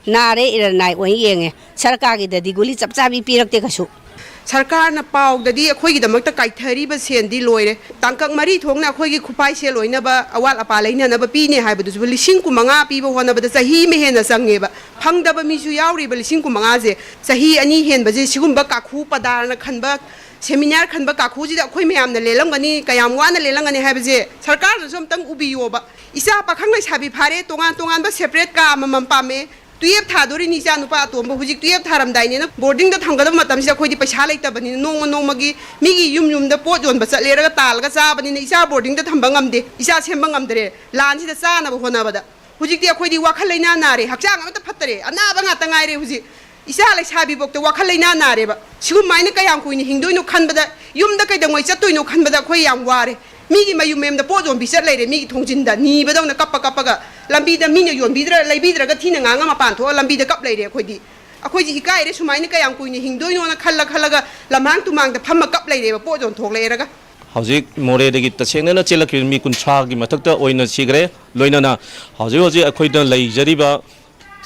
ꯅꯥꯔꯦ, ꯏꯔꯟ ꯅꯥꯏ ꯑꯣꯏꯅ ꯌꯦꯡꯉꯦ꯫ ꯁꯔꯀꯥꯔꯒꯤꯗꯗꯤ ꯒꯨꯂꯤ ꯆꯞ ꯆꯥꯕꯤ ꯄꯤꯔꯛꯇꯦ ꯀꯩꯁꯨ꯫ ꯁꯔꯀꯥꯔꯅ ꯄꯥꯎꯗꯗꯤ ꯑꯩꯈꯣꯏꯒꯤꯗꯃꯛꯇ ꯀꯥꯏꯊꯔꯤꯕ ꯁꯦꯟꯗꯤ ꯂꯣꯏꯔꯦ꯫ ꯇꯥꯡꯀꯛ ꯃꯔꯤ ꯊꯣꯛꯅ ꯑꯩꯈꯣꯏꯒꯤ ꯈꯨꯐꯥꯏ ꯁꯦꯜ ꯑꯣꯏꯅꯕ, ꯑꯋꯥꯠ ꯑꯄꯥ ꯂꯩꯅꯅꯕ ꯄꯤꯅꯦ ꯍꯥꯏꯕꯗꯨꯁꯨ ꯂꯤꯁꯤꯡ ꯀꯨꯟꯃꯉꯥ ꯄꯤꯕ ꯍꯣꯠꯅꯕꯗ ꯆꯍꯤ ꯑꯃ ꯍꯦꯟꯅ ꯆꯪꯉꯦꯕ꯫ ꯐꯪꯗꯕ ꯃꯤꯁꯨ ꯌꯥꯎꯔꯤꯕ ꯂꯤꯁꯤꯡ ꯀꯨꯟꯃꯉꯥꯁꯦ꯫ ꯆꯍꯤ ꯑꯅꯤ ꯍꯦꯟꯕꯁꯦ ꯁꯤꯒꯨꯝꯕ ꯀꯥꯈꯨ ꯄꯗꯥꯔꯅ ꯈꯟꯕ, ꯁꯦꯃꯤꯅꯥꯔ ꯈꯟꯕ ꯀꯥꯈꯨꯁꯤꯗ ꯑꯩꯈꯣꯏ ꯃꯌꯥꯝꯅ ꯂꯦꯜꯂꯝꯒꯅꯤ, ꯀꯌꯥꯝ ꯋꯥꯅ ꯂꯦꯜꯂꯝꯒꯅꯤ ꯍꯥꯏꯕꯁꯦ ꯁꯔꯀꯥꯔꯅꯁꯨ ꯑꯝꯇꯪ ꯎꯕꯤꯌꯣꯕ꯫ ꯏꯆꯥ ꯄꯥꯈꯪ ꯂꯩꯁꯥꯕꯤ ꯐꯥꯔꯦ, ꯇꯣꯉꯥꯟ ꯇꯣꯉꯥꯟꯕ ꯁꯦꯄꯔꯦꯠ ꯀꯥ ꯑꯃꯃꯝ ꯄꯥꯝꯃꯦ꯫ ꯇꯨꯌꯦꯞ ꯊꯥꯗꯣꯔꯤꯅꯤ ꯏꯆꯥ ꯅꯨꯄꯥ ꯑꯇꯣꯝꯕ, ꯍꯧꯖꯤꯛ ꯇꯨꯌꯦꯞ ꯊꯥꯔꯝꯗꯥꯏꯅꯦꯅ ꯕꯣꯔꯗꯤꯡꯗ ꯊꯝꯒꯗꯕ ꯃꯇꯝꯁꯤꯗ ꯑꯩꯈꯣꯏꯗꯤ ꯄꯩꯁꯥ ꯂꯩꯇꯕꯅꯤꯅ ꯅꯣꯡꯃ ꯅꯣꯡꯃꯒꯤ ꯃꯤꯒꯤ ꯌꯨꯝ ꯌꯨꯝꯗ ꯄꯣꯠ ꯌꯣꯟꯕ ꯆꯠꯂꯦꯔꯒ ꯇꯥꯜꯂꯒ ꯆꯥꯕꯅꯤꯅ ꯏꯆꯥ ꯕꯣꯔꯗꯤꯡꯗ ꯊꯝꯕ ꯉꯝꯗꯦ, ꯏꯆꯥ ꯁꯦꯝꯕ ꯉꯝꯗ꯭ꯔꯦ꯫ ꯂꯥꯟꯁꯤꯗ ꯆꯥꯅꯕ ꯍꯣꯠꯅꯕꯗ ꯍꯧꯖꯤꯛꯇꯤ ꯑꯩꯈꯣꯏꯗꯤ ꯋꯥꯈꯜ ꯂꯩꯅꯥ ꯅꯥꯔꯦ, ꯍꯛꯆꯥꯡ ꯑꯃꯠꯇ ꯐꯠꯇꯔꯦ, ꯑꯅꯥꯕ ꯉꯥꯛꯇ ꯉꯥꯏꯔꯦ ꯍꯧꯖꯤꯛ꯫ ꯏꯆꯥ ꯂꯩꯁꯥꯕꯤꯐꯧꯗ ꯋꯥꯈꯜ ꯂꯩꯅꯥ ꯅꯥꯔꯦꯕ꯫ ꯁꯤꯒꯨꯝꯃꯥꯏꯅ ꯀꯌꯥꯝ ꯀꯨꯏꯅ ꯍꯤꯡꯗꯣꯏꯅꯣ ꯈꯟꯕꯗ, ꯌꯨꯝꯗ ꯀꯩꯗꯧꯉꯩ ꯆꯠꯇꯣꯏꯅꯣ ꯈꯟꯕꯗ ꯑꯩꯈꯣꯏ ꯌꯥꯝ ꯋꯥꯔꯦ꯫ ꯃꯤꯒꯤ ꯃꯌꯨꯝ ꯃꯌꯨꯝꯗ ꯄꯣꯠ ꯌꯣꯟꯕꯤ ꯆꯠ ꯂꯩꯔꯦ, ꯃꯤꯒꯤ ꯊꯣꯡꯖꯤꯟꯗ ꯅꯤꯕꯗꯧꯅ ꯀꯞꯄ ꯀꯞꯄꯒ, ꯂꯝꯕꯤꯗ ꯃꯤꯅ ꯌꯣꯟꯕꯤꯗ꯭ꯔ-, ꯂꯩꯕꯤꯗ꯭ꯔꯒ ꯊꯤꯅ ꯉꯥꯡꯉ ꯃꯄꯥꯟ ꯊꯣꯛꯑ ꯂꯝꯕꯤꯗ ꯀꯞ ꯂꯩꯔꯦ ꯑꯩꯈꯣꯏꯗꯤ꯫ ꯑꯩꯈꯣꯏꯁꯦ ꯏꯀꯥꯏꯔꯦ, ꯁꯨꯃꯥꯏꯅ ꯀꯌꯥꯝ ꯀꯨꯏꯅ ꯍꯤꯡꯗꯣꯏꯅꯣꯅ ꯈꯜꯂ ꯈꯜꯂꯒ ꯂꯝꯍꯥꯡ ꯇꯨꯃꯥꯡꯗ ꯐꯝꯃ ꯀꯞ ꯂꯩꯔꯦꯕ ꯄꯣꯠ ꯌꯣꯟꯊꯣꯛ ꯂꯩꯔꯒ꯫ ꯍꯧꯖꯤꯛ ꯃꯣꯔꯦꯗꯒꯤ ꯇꯁꯦꯡꯅꯅ ꯆꯦꯜꯂꯛꯈꯤꯕ ꯃꯤ ꯀꯨꯟꯊ꯭ꯔꯥꯒꯤ ꯃꯊꯛꯇ ꯑꯣꯏꯅ ꯁꯤꯈ꯭ꯔꯦ꯫ ꯂꯣꯏꯅꯅ ꯍꯧꯖꯤꯛ ꯍꯧꯖꯤꯛ ꯑꯩꯈꯣꯏꯗ ꯂꯩꯖꯔꯤꯕ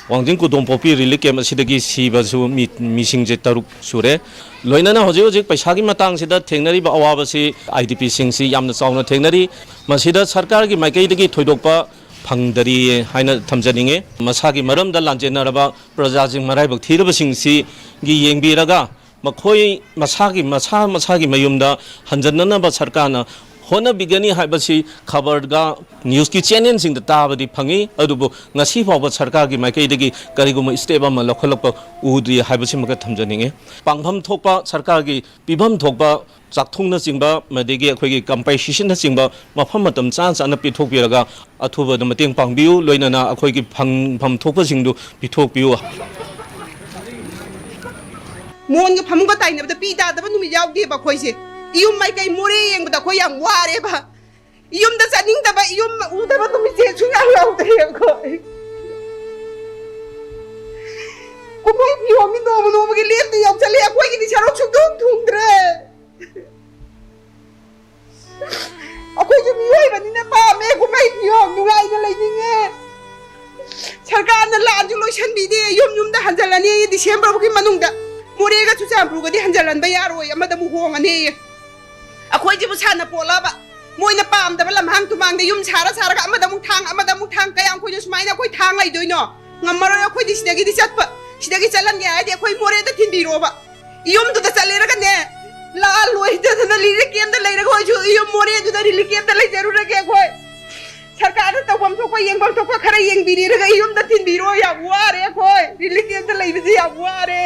ꯋꯥꯡꯖꯤꯡ ꯀꯨꯗꯣꯝꯄꯣꯛꯄꯤ ꯔꯤꯂꯤꯐ ꯀꯦꯝꯞ ꯑꯁꯤꯗꯒꯤ ꯁꯤꯕꯁꯨ ꯃꯤ, ꯃꯤꯁꯤꯡꯁꯦ ꯇꯔꯨꯛ ꯁꯨꯔꯦ꯫ ꯂꯣꯏꯅꯅ ꯍꯧꯖꯤꯛ ꯍꯧꯖꯤꯛ ꯄꯩꯁꯥꯒꯤ ꯃꯇꯥꯡꯁꯤꯗ ꯊꯦꯡꯅꯔꯤꯕ ꯑꯋꯥꯕꯁꯤ ꯑꯥꯏ ꯗꯤ ꯄꯤꯁꯤꯡꯁꯤ ꯌꯥꯝꯅ ꯆꯥꯎꯅ ꯊꯦꯡꯅꯔꯤ꯫ ꯃꯁꯤꯗ ꯁꯔꯀꯥꯔꯒꯤ ꯃꯥꯏꯀꯩꯗꯒꯤ ꯊꯣꯏꯗꯣꯛꯄ ꯐꯪꯗꯔꯤ ꯍꯥꯏꯅ ꯊꯝꯖꯅꯤꯡꯉꯤ꯫ ꯃꯁꯥꯒꯤ ꯃꯔꯝꯗ ꯂꯥꯟꯖꯦꯟꯅꯔꯕ ꯄ꯭ꯔꯖꯥꯁꯤꯡ ꯃꯔꯥꯏꯕꯛ ꯊꯤꯔꯕꯁꯤꯡꯁꯤꯒꯤ ꯌꯦꯡꯕꯤꯔꯒ ꯃꯈꯣꯏ ꯃꯁꯥꯒꯤ, ꯃꯁꯥ ꯃꯁꯥꯒꯤ ꯃꯌꯨꯝꯗ ꯍꯟꯖꯟꯅꯅꯕ ꯁꯔꯀꯥꯔꯅ ꯍꯣꯠꯅꯕꯤꯒꯅꯤ ꯍꯥꯏꯕꯁꯤ ꯈꯕꯔꯒ ꯅ꯭ꯌꯨꯁꯀꯤ ꯆꯦꯅꯦꯜꯁꯤꯡꯗ ꯇꯥꯕꯗꯤ ꯐꯪꯉꯤ, ꯑꯗꯨꯕꯨ ꯉꯁꯤ ꯐꯥꯎꯕ ꯁꯔꯀꯥꯔꯒꯤ ꯃꯥꯏꯀꯩꯗꯒꯤ ꯀꯔꯤꯒꯨꯝꯕ ꯁ꯭ꯇꯦꯞ ꯑꯃ ꯂꯧꯈꯠꯂꯛꯄ ꯎꯗ꯭ꯔꯤ ꯍꯥꯏꯕꯁꯤꯃꯒ ꯊꯝꯖꯅꯤꯡꯉꯤ꯫ ꯄꯥꯡꯐꯝ ꯊꯣꯛꯄ ꯁꯔꯀꯥꯔꯒꯤ ꯄꯤꯐꯝ ꯊꯣꯛꯄ ꯆꯥꯛꯊꯨꯡꯅꯆꯤꯡꯕ, ꯑꯗꯒꯤ ꯑꯩꯈꯣꯏꯒꯤ ꯀꯝꯄꯦꯟꯁꯦꯁꯟꯅꯆꯤꯡꯕ ꯃꯐꯝ ꯃꯇꯝ ꯆꯥ ꯆꯥꯅ ꯄꯤꯊꯣꯛꯄꯤꯔꯒ ꯑꯊꯨꯕꯗ ꯃꯇꯦꯡ ꯄꯥꯡꯕꯤꯌꯨ, ꯂꯣꯏꯅꯅ ꯑꯩꯈꯣꯏꯒꯤ ꯐꯪꯐꯝ ꯊꯣꯛꯄꯁꯤꯡꯗꯨ ꯄꯤꯊꯣꯛꯄꯤꯌꯨ꯫ ꯃꯣꯟꯒ ꯐꯃꯨꯡꯒ ꯇꯥꯏꯅꯕꯗ ꯄꯤ ꯇꯥꯗꯕ ꯅꯨꯃꯤꯠ ꯌꯥꯎꯗꯦꯕ ꯑꯩꯈꯣꯏꯁꯦ꯫ ꯏꯌꯨꯝ ꯃꯥꯏꯀꯩ ꯃꯣꯔꯦ ꯌꯦꯡꯕꯗ ꯑꯩꯈꯣꯏ ꯌꯥꯝ ꯋꯥꯔꯦꯕ꯫ ꯏꯌꯨꯝꯗ ꯆꯠꯅꯤꯡꯗꯕ, ꯏꯌꯨꯝ ꯎꯗꯕ ꯅꯨꯃꯤꯠꯁꯦ ꯁꯨꯡꯌꯥꯎ ꯌꯥꯎꯗ꯭ꯔꯦ ꯑꯩꯈꯣꯏ꯫ ꯀꯨꯝꯍꯩ ꯐꯤꯌꯣꯝꯗꯤ ꯅꯣꯡꯃ ꯅꯣꯡꯃꯒꯤ ꯂꯦꯞꯇ ꯌꯥꯎꯁꯜꯂꯦ, ꯑꯩꯈꯣꯏꯒꯤꯗꯤ ꯁꯔꯨꯛ ꯁꯨꯡꯊꯨꯡ ꯊꯨꯡꯗ꯭ꯔꯦ꯫ ꯑꯩꯈꯣꯏꯁꯨ ꯃꯤꯑꯣꯏꯕꯅꯤꯅ ꯄꯥꯝꯃꯦ, ꯀꯨꯝꯍꯩ ꯐꯤꯌꯣꯝ ꯅꯨꯡꯉꯥꯏꯅ ꯂꯩꯅꯤꯡꯉꯦ꯫ ꯁꯔꯀꯥꯔꯅ ꯂꯥꯟꯁꯨ ꯂꯣꯏꯁꯟꯕꯤꯗꯦ, ꯌꯨꯝ ꯌꯨꯝꯗ ꯍꯟꯖꯜꯂꯅꯤ ꯗꯤꯁꯦꯝꯕꯔ ꯐꯥꯎꯒꯤ ꯃꯅꯨꯡꯗ꯫ ꯃꯣꯔꯦꯒ ꯆꯨꯔꯆꯥꯟꯄꯨꯔꯒꯗꯤ ꯍꯟꯖꯜꯍꯟꯕ ꯌꯥꯔꯣꯏ, ꯑꯃꯗ ꯑꯃꯨꯛ ꯍꯣꯡꯉꯅꯤ꯫ ꯑꯩꯈꯣꯏꯁꯤꯕꯨ ꯁꯥꯟꯅ ꯄꯣꯠꯂꯕ? ꯃꯣꯏꯅ ꯄꯥꯝꯗꯕ ꯂꯝꯍꯥꯡ ꯇꯨꯃꯥꯡꯗ ꯌꯨꯝ ꯁꯥꯔ ꯁꯥꯔꯒ ꯑꯃꯗ ꯑꯃꯨꯛ ꯊꯥꯡ, ꯑꯃꯗ ꯑꯃꯨꯛ ꯊꯥꯡ, ꯀꯌꯥꯝ ꯀꯨꯏꯅ ꯁꯨꯃꯥꯏꯅ ꯑꯩꯈꯣꯏ ꯊꯥꯡ ꯂꯩꯗꯣꯏꯅꯣ? ꯉꯝꯃꯔꯣꯏ ꯑꯩꯈꯣꯏꯗꯤ ꯁꯤꯗꯒꯤꯗꯤ ꯆꯠꯄ꯫ ꯁꯤꯗꯒꯤ ꯆꯠꯍꯟꯒꯦ ꯍꯥꯏꯔꯗꯤ ꯑꯩꯈꯣꯏ ꯃꯣꯔꯦꯗ ꯊꯤꯟꯕꯤꯔꯣꯕ꯫ ꯌꯨꯝꯗꯨꯗ ꯆꯠꯂꯦꯔꯒꯅꯦ, ꯂꯥꯜ ꯂꯣꯏꯗꯗꯅ ꯔꯤꯂꯤꯐ ꯀꯦꯝꯞꯇ ꯂꯩꯔꯒ ꯑꯣꯏꯁꯨ ꯌꯨꯝ ꯃꯣꯔꯦꯗꯨꯗ ꯔꯤꯂꯤꯐ ꯀꯦꯝꯞꯇ ꯂꯩꯖꯔꯨꯔꯒꯦ ꯑꯩꯈꯣꯏ꯫ ꯁꯔꯀꯥꯔꯅ ꯇꯧꯐꯝ ꯊꯣꯛꯄ, ꯌꯦꯡꯐꯝ ꯊꯣꯛꯄ ꯈꯔ ꯌꯦꯡꯕꯤꯔꯦꯔꯒ ꯌꯨꯝꯗ ꯊꯤꯟꯕꯤꯔꯣ꯫ ꯌꯥꯝ ꯋꯥꯔꯦ ꯑꯩꯈꯣꯏ, ꯔꯤꯂꯤꯐ ꯀꯦꯝꯞꯇ ꯂꯩꯕꯁꯦ ꯌꯥꯝ ꯋꯥꯔꯦ꯫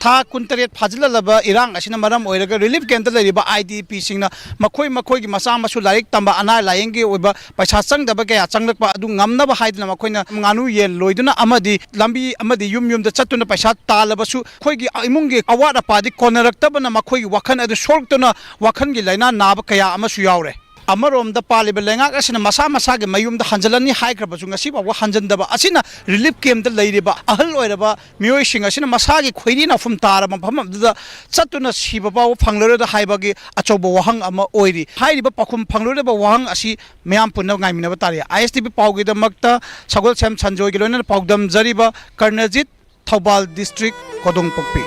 ꯊꯥ ꯀꯨꯟꯇꯔꯦꯠ ꯐꯥꯖꯤꯜꯂꯛꯂꯕ ꯏꯔꯥꯡ ꯑꯁꯤꯅ ꯃꯔꯝ ꯑꯣꯏꯔꯒ ꯔꯤꯂꯤꯐ ꯀꯦꯝꯞꯇ ꯂꯩꯔꯤꯕ ꯑꯥꯏ ꯗꯤ ꯄꯤꯁꯤꯡꯅ ꯃꯈꯣꯏ ꯃꯈꯣꯏꯒꯤ ꯃꯆꯥ ꯃꯁꯨ ꯂꯥꯏꯔꯤꯛ ꯇꯝꯕ, ꯑꯅꯥ ꯂꯥꯏꯌꯦꯡꯒꯤ ꯑꯣꯏꯕ ꯄꯩꯁꯥ ꯆꯪꯗꯕ ꯀꯌꯥ ꯆꯪꯂꯛꯄ ꯑꯗꯨ ꯉꯝꯅꯕ ꯍꯥꯏꯗꯨꯅ ꯃꯈꯣꯏꯅ ꯉꯥꯅꯨ ꯌꯦꯟ ꯂꯣꯏꯗꯨꯅ ꯑꯃꯗꯤ ꯂꯝꯕꯤ ꯑꯃꯗꯤ ꯌꯨꯝ ꯌꯨꯝꯗ ꯆꯠꯇꯨꯅ ꯄꯩꯁꯥ ꯇꯥꯜꯂꯕꯁꯨ ꯑꯩꯈꯣꯏꯒꯤ ꯏꯃꯨꯡꯒꯤ ꯑꯋꯥꯠ ꯑꯄꯥꯗꯤ ꯀꯣꯟꯅꯔꯛꯇꯕꯅ ꯃꯈꯣꯏꯒꯤ ꯋꯥꯈꯜ ꯑꯗꯨ ꯁꯣꯛꯇꯨꯅ ꯋꯥꯈꯜꯒꯤ ꯂꯥꯏꯅꯥ ꯅꯥꯕ ꯀꯌꯥ ꯑꯃꯁꯨ ꯌꯥꯎꯔꯦ꯫ ꯑꯃꯔꯣꯝꯗ ꯄꯥꯜꯂꯤꯕ ꯂꯩꯉꯥꯛ ꯑꯁꯤꯅ ꯃꯁꯥ ꯃꯁꯥꯒꯤ ꯃꯌꯨꯝꯗ ꯍꯟꯖꯤꯜꯂꯅꯤ ꯍꯥꯏꯈ꯭ꯔꯕꯁꯨ ꯉꯁꯤ ꯐꯥꯎꯕ ꯍꯟꯖꯤꯟꯗꯕ ꯑꯁꯤꯅ ꯔꯤꯂꯤꯐ ꯀꯦꯝꯞꯇ ꯂꯩꯔꯤꯕ ꯑꯍꯜ ꯑꯣꯏꯔꯕ ꯃꯤꯑꯣꯏꯁꯤꯡ ꯑꯁꯤꯅ ꯃꯁꯥꯒꯤ ꯈꯣꯏꯔꯤ ꯅꯥꯎꯐꯝ ꯇꯥꯔꯕ ꯃꯐꯝ ꯑꯗꯨꯗ ꯆꯠꯇꯨꯅ ꯁꯤꯕ ꯐꯥꯎꯕ ꯐꯪꯂꯔꯣꯏꯗ ꯍꯥꯏꯕꯒꯤ ꯑꯆꯧꯕ ꯋꯥꯍꯪ ꯑꯃ ꯑꯣꯏꯔꯤ꯫ ꯍꯥꯏꯔꯤꯕ ꯄꯥꯎꯈꯨꯝ ꯐꯪꯂꯔꯣꯏꯗꯕ ꯋꯥꯍꯪ ꯑꯁꯤ ꯃꯤꯌꯥꯝ ꯄꯨꯟꯅ ꯉꯥꯏꯃꯤꯟꯅꯕ ꯇꯥꯔꯦ꯫ ꯑꯥꯏ ꯑꯦꯁ ꯇꯤ ꯚꯤ ꯄꯥꯎꯒꯤꯗꯃꯛꯇ ꯁꯒꯣꯜꯁꯦꯝ ꯁꯟꯖꯣꯏꯒꯤ ꯂꯣꯏꯅꯅ ꯄꯥꯎꯗꯝꯖꯔꯤꯕ ꯀꯔꯅꯖꯤꯠ, ꯊꯧꯕꯥꯜ ꯗꯤꯁꯇ꯭ꯔꯤꯛ, ꯀꯣꯗꯣꯡꯄꯣꯛꯄꯤ꯫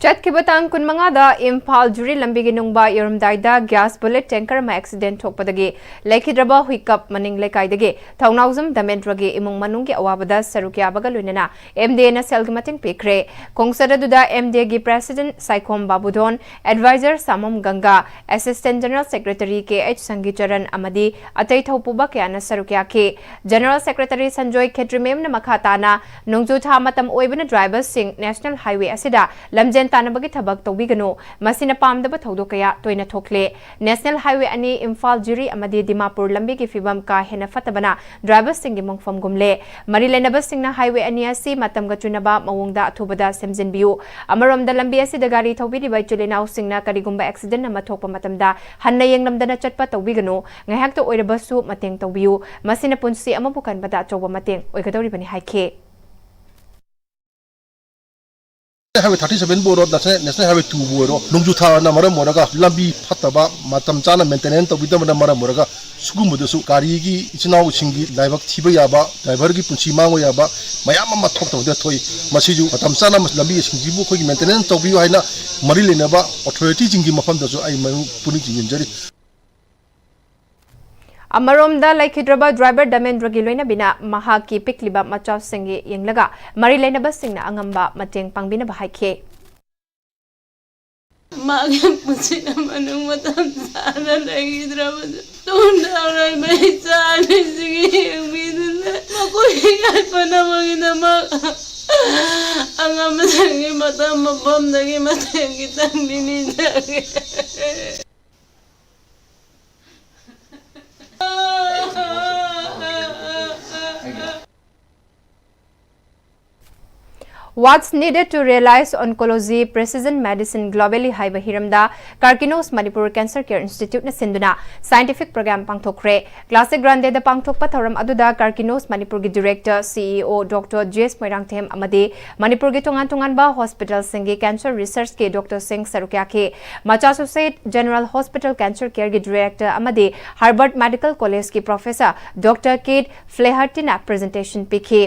ꯆꯠꯈꯤꯕ ꯇꯥꯡ ꯀꯨꯟꯃꯉꯥꯗ ꯏꯝꯐꯥꯜ ꯖꯤꯔꯤ ꯂꯝꯕꯤꯒꯤ ꯅꯨꯡꯕ ꯌꯧꯔꯝꯗꯥꯏꯗ gas bullet tanker ꯑꯃ accident ꯊꯣꯛꯄꯗꯒꯤ ꯂꯩꯈꯤꯗ꯭ꯔꯕ ꯍꯨꯏꯀꯞ ꯃꯅꯤꯡ ꯂꯩꯀꯥꯏꯗꯒꯤ ꯊꯧꯅꯥꯎꯖꯝ ꯙꯃꯦꯟꯗ꯭ꯔꯒꯤ ꯏꯃꯨꯡ ꯃꯅꯨꯡꯒꯤ ꯑꯋꯥꯕꯗ ꯁꯔꯨꯛ ꯌꯥꯕꯒ ꯂꯣꯏꯅꯅ MDAꯅ ꯁꯦꯜꯒꯤ ꯃꯇꯦꯡ ꯄꯤꯈ꯭ꯔꯦ꯫ ꯈꯣꯡꯆꯠ ꯑꯗꯨꯗ MDAꯒꯤ president ꯁꯥꯏꯈꯣꯝ ꯕꯥꯕꯨꯗꯣꯟ, advisor ꯁꯥꯃꯝ ꯒꯪꯒꯥ, assistant general secretary ꯀꯦ ꯑꯩꯆ ꯁꯪꯒꯤꯆꯔꯟ ꯑꯃꯗꯤ ꯑꯇꯩ ꯊꯧꯄꯨꯕ ꯀꯌꯥꯅ ꯁꯔꯨꯛ ꯌꯥꯈꯤ꯫ General secretary ꯁꯟꯖꯣꯏ ꯈꯦꯇ꯭ꯔꯤꯃꯌꯨꯝꯅ ꯃꯈꯥ ꯇꯥꯅ ꯅꯣꯡꯖꯨ ꯊꯥ ꯃꯇꯝ ꯑꯣꯏꯕꯅ driverꯁꯤꯡ national highway ꯑꯁꯤꯗ ꯂꯝꯖꯦꯟ ꯇꯥꯟꯅꯕꯒꯤ ꯊꯕꯛ ꯇꯧꯕꯤꯒꯅꯨ꯫ ꯃꯁꯤꯅ ꯄꯥꯝꯗꯕ ꯊꯧꯗꯣꯛ ꯀꯌꯥ ꯇꯣꯏꯅ ꯊꯣꯛꯂꯦ꯫ National highway ꯑꯅꯤ ꯏꯝꯐꯥꯜ ꯖꯤꯔꯤ ꯑꯃꯗꯤ ꯗꯤꯃꯥꯄꯨꯔ ꯂꯝꯕꯤꯒꯤ ꯐꯤꯕꯝ ꯀꯥ ꯍꯦꯟꯅ ꯐꯠꯇꯕꯅ driverꯁꯤꯡꯒꯤ ꯃꯣꯡꯐꯝꯒꯨꯝꯂꯦ꯫ ꯃꯔꯤ ꯂꯩꯅꯕꯁꯤꯡꯅ highway ꯑꯅꯤ ꯑꯁꯤ ꯃꯇꯝꯒ ꯆꯨꯅꯕ ꯃꯑꯣꯡꯗ ꯑꯊꯨꯕꯗ ꯁꯦꯝꯖꯤꯟꯕꯤꯌꯨ꯫ ꯑꯃꯔꯣꯝꯗ ꯂꯝꯕꯤ ꯑꯁꯤꯗ ꯒꯥꯔꯤ ꯊꯧꯕꯤꯔꯤꯕ ꯏꯆꯤꯜ ꯏꯅꯥꯎꯁꯤꯡꯅ ꯀꯔꯤꯒꯨꯝꯕ accident ꯑꯃ ꯊꯣꯛꯄ ꯃꯇꯝꯗ ꯍꯟꯅ ꯌꯦꯡꯂꯝꯗꯅ ꯆꯠꯄ ꯇꯧꯕꯤꯒꯅꯨ꯫ ꯉꯥꯏꯍꯥꯛꯇ ꯑꯣꯏꯔꯕꯁꯨ ꯃꯇꯦꯡ ꯇꯧꯕꯤꯌꯨ꯫ ꯃꯁꯤꯅ ꯄꯨꯟꯁꯤ ꯑꯃꯕꯨ ꯀꯟꯕꯗ ꯑꯆꯧꯕ ꯃꯇꯦꯡ ꯑꯣꯏꯒꯗꯧꯔꯤꯕꯅꯤ ꯍꯥꯏꯈꯤ꯫ Highway thirty seven ꯕꯨ ꯑꯣꯏꯔꯣ, National, National Highway two ꯕꯨ ꯑꯣꯏꯔꯣ, ꯅꯣꯡꯖꯨ ꯊꯥꯅ ꯃꯔꯝ ꯑꯣꯏꯔꯒ ꯂꯝꯕꯤ ꯐꯠꯇꯕ, ꯃꯇꯝ ꯆꯥꯅ maintenance ꯇꯧꯕꯤꯗꯕꯅ ꯃꯔꯝ ꯑꯣꯏꯔꯒ ꯁꯤꯒꯨꯝꯕꯗꯁꯨ ꯒꯥꯔꯤꯒꯤ ꯏꯆꯤꯟ ꯏꯅꯥꯎꯁꯤꯡꯒꯤ ꯂꯥꯏꯕꯛ ꯊꯤꯕ ꯌꯥꯕ, driver ꯒꯤ ꯄꯨꯟꯁꯤ ꯃꯥꯡꯕ ꯌꯥꯕ ꯃꯌꯥꯝ ꯑꯃ ꯊꯣꯛꯇꯕꯗ ꯊꯣꯛꯏ꯫ ꯃꯁꯤꯁꯨ ꯃꯇꯝ ꯆꯥꯅ ꯂꯝꯕꯤꯁꯤꯡꯁꯤꯕꯨ ꯑꯩꯈꯣꯏꯒꯤ maintenance ꯇꯧꯕꯤꯌꯨ ꯍꯥꯏꯅ ꯃꯔꯤ ꯂꯩꯅꯕ authority ꯁꯤꯡꯒꯤ ꯃꯐꯝꯗꯁꯨ ꯑꯩ ꯃꯔꯨ ꯄꯨꯛꯅꯤꯡ ꯆꯤꯡꯁꯤꯟꯖꯔꯤ꯫ ꯑꯃꯔꯣꯝꯗ ꯂꯩꯈꯤꯗ꯭ꯔꯕ driver ꯙꯃꯦꯟꯗ꯭ꯔꯒꯤ ꯂꯣꯏꯅꯕꯤꯅ ꯃꯍꯥꯛꯀꯤ ꯄꯤꯛꯂꯤꯕ ꯃꯆꯥꯁꯤꯡꯒꯤ ꯌꯦꯡꯂꯒ ꯃꯔꯤ ꯂꯩꯅꯕꯁꯤꯡꯅ ꯑꯉꯝꯕ ꯃꯇꯦꯡ ꯄꯥꯡꯕꯤꯅꯕ ꯍꯥꯏꯈꯤ꯫ ꯃꯥꯒꯤ ꯄꯨꯟꯁꯤꯅ ꯃꯅꯨꯡ ꯃꯇꯝ ꯆꯥꯅ ꯂꯩꯈꯤꯗ꯭ꯔꯕꯁꯨ ꯇꯨꯡꯗ ꯑꯔꯣꯏꯕ ꯏꯆꯥ ꯑꯅꯤꯁꯤꯒꯤ ꯌꯦꯡꯕꯤꯗꯨꯅ ꯃꯈꯣꯏꯒꯤ ꯌꯥꯏꯐꯅꯕꯒꯤꯗꯃꯛ ꯑꯉꯝꯕꯁꯤꯡꯒꯤ ꯃꯇꯝ ꯃꯐꯝꯗꯒꯤ ꯃꯇꯦꯡ ꯈꯤꯇꯪꯗꯤ ꯅꯤꯖꯒꯦ꯫ What's needed to realize oncology precision medicine globally ꯍꯥꯏꯕ ꯍꯤꯔꯝꯗ Karkinos Manipur Cancer Care Institute ꯅ ꯁꯤꯟꯗꯨꯅ scientific program ꯄꯥꯡꯊꯣꯛꯈ꯭ꯔꯦ꯫ Classic Grande ꯗ ꯄꯥꯡꯊꯣꯛꯄ ꯊꯧꯔꯝ ꯑꯗꯨꯗ Karkinos ꯃꯅꯤꯄꯨꯔꯒꯤ director, CEO Doctor G S Moirangthem ꯑꯃꯗꯤ ꯃꯅꯤꯄꯨꯔꯒꯤ ꯇꯣꯉꯥꯟ ꯇꯣꯉꯥꯟꯕ hospital ꯁꯤꯡꯒꯤ cancer research ꯀꯤ doctor ꯁꯤꯡ ꯁꯔꯨꯛ ꯌꯥꯈꯤ꯫ Massachusetts General Hospital Cancer Care ꯒꯤ director ꯑꯃꯗꯤ Harvard Medical College ꯀꯤ professor Doctor Keith Flaherty ꯅ presentation ꯄꯤꯈꯤ꯫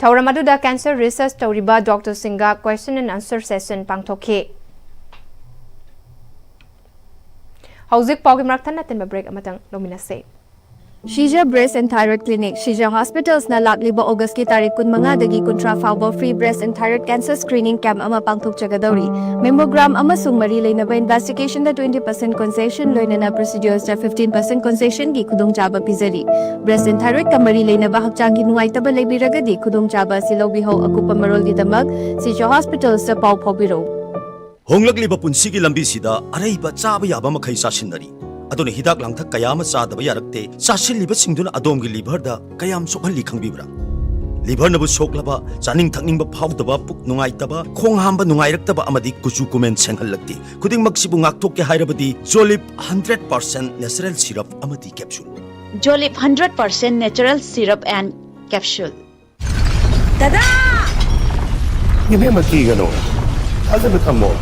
ꯊꯧꯔꯝ ꯑꯗꯨꯗ cancer research ꯇꯧꯔꯤꯕ doctorꯁꯤꯡꯒ question and answer session ꯄꯥꯡꯊꯣꯛꯈꯤ꯫ ꯍꯧꯖꯤꯛ ꯄꯥꯎꯒꯤ ꯃꯔꯛ ꯊꯠꯅ ꯇꯤꯟꯕ break ꯑꯃꯇꯪ ꯂꯧꯃꯤꯟꯅꯁꯦ꯫ ꯁꯤꯖ Breast and Thyroid Clinic, Shija Hospitals ꯅ ꯂꯥꯛꯂꯤꯕ August ꯀꯤ ꯇꯥꯔꯤꯛ ꯀꯨꯟꯃꯉꯥꯗꯒꯤ ꯀꯨꯟꯊ꯭ꯔꯥ ꯐꯥꯎꯕ free breast and thyroid cancer screening camp ꯑꯃ ꯄꯥꯡꯊꯣꯛꯆꯒꯗꯧꯔꯤ꯫ Mammogram ꯑꯃꯁꯨꯡ ꯃꯔꯤ ꯂꯩꯅꯕ investigation ꯗ twenty percent concession ꯂꯣꯏꯅꯅ procedures ꯇ fifteen percent concession ꯒꯤ ꯈꯨꯗꯣꯡꯆꯥꯕ ꯄꯤꯖꯔꯤ꯫ Breast and thyroid ꯀ ꯃꯔꯤ ꯂꯩꯅꯕ ꯍꯛꯆꯥꯡꯒꯤ ꯅꯨꯡꯉꯥꯏꯇꯕ ꯂꯩꯕꯤꯔꯒꯗꯤ ꯈꯨꯗꯣꯡꯆꯥꯕ ꯑꯁꯤ ꯂꯧꯕꯤꯍꯧ꯫ ꯑꯀꯨꯞꯄ ꯃꯔꯣꯜꯒꯤꯗꯃꯛ ꯁꯤꯖ Hospitals ꯇ ꯄꯥꯎ ꯐꯥꯎꯕꯤꯔꯧ꯫ ꯍꯣꯡꯂꯛꯂꯤꯕ ꯄꯨꯟꯁꯤꯒꯤ ꯂꯝꯕꯤꯁꯤꯗ ꯑꯔꯩꯕ ꯆꯥꯕ ꯌꯥꯕ ꯃꯈꯩ ꯆꯥꯁꯤꯟꯅꯔꯤ꯫ ꯑꯗꯨꯅ ꯍꯤꯗꯥꯛ ꯂꯥꯡꯊꯛ ꯀꯌꯥ ꯑꯃ ꯆꯥꯗꯕ ꯌꯥꯔꯛꯇꯦ꯫ ꯆꯥꯁꯤꯜꯂꯤꯕꯁꯤꯡꯗꯨꯅ ꯑꯗꯣꯝꯒꯤ liver ꯗ ꯀꯌꯥꯝ ꯁꯣꯛꯍꯜꯂꯤ ꯈꯪꯕꯤꯕ꯭ꯔꯥ? Liver ꯅꯕꯨ ꯁꯣꯛꯂꯕ, ꯆꯥꯅꯤꯡ ꯊꯛꯅꯤꯡꯕ ꯐꯥꯎꯗꯕ, ꯄꯨꯛ ꯅꯨꯡꯉꯥꯏꯇꯕ, ꯈꯣꯡ ꯍꯥꯝꯕ ꯅꯨꯡꯉꯥꯏꯔꯛꯇꯕ ꯑꯃꯗꯤ ꯀꯨꯆꯨ ꯀꯨꯃꯦꯟ ꯁꯦꯡꯍꯜꯂꯛꯇꯦ꯫ ꯈꯨꯗꯤꯡꯃꯛꯁꯤꯕꯨ ꯉꯥꯛꯊꯣꯛꯀꯦ ꯍꯥꯏꯔꯕꯗꯤ Jolib hundred percent natural syrup ꯑꯃꯗꯤ capsule꯫ Jolib hundred percent natural syrup and capsule꯫ ꯗꯗꯥ! ꯏꯕꯦꯝꯃ, ꯀꯤꯒꯅꯨ꯫ ꯊꯥꯖꯕ ꯊꯝꯃꯣ꯫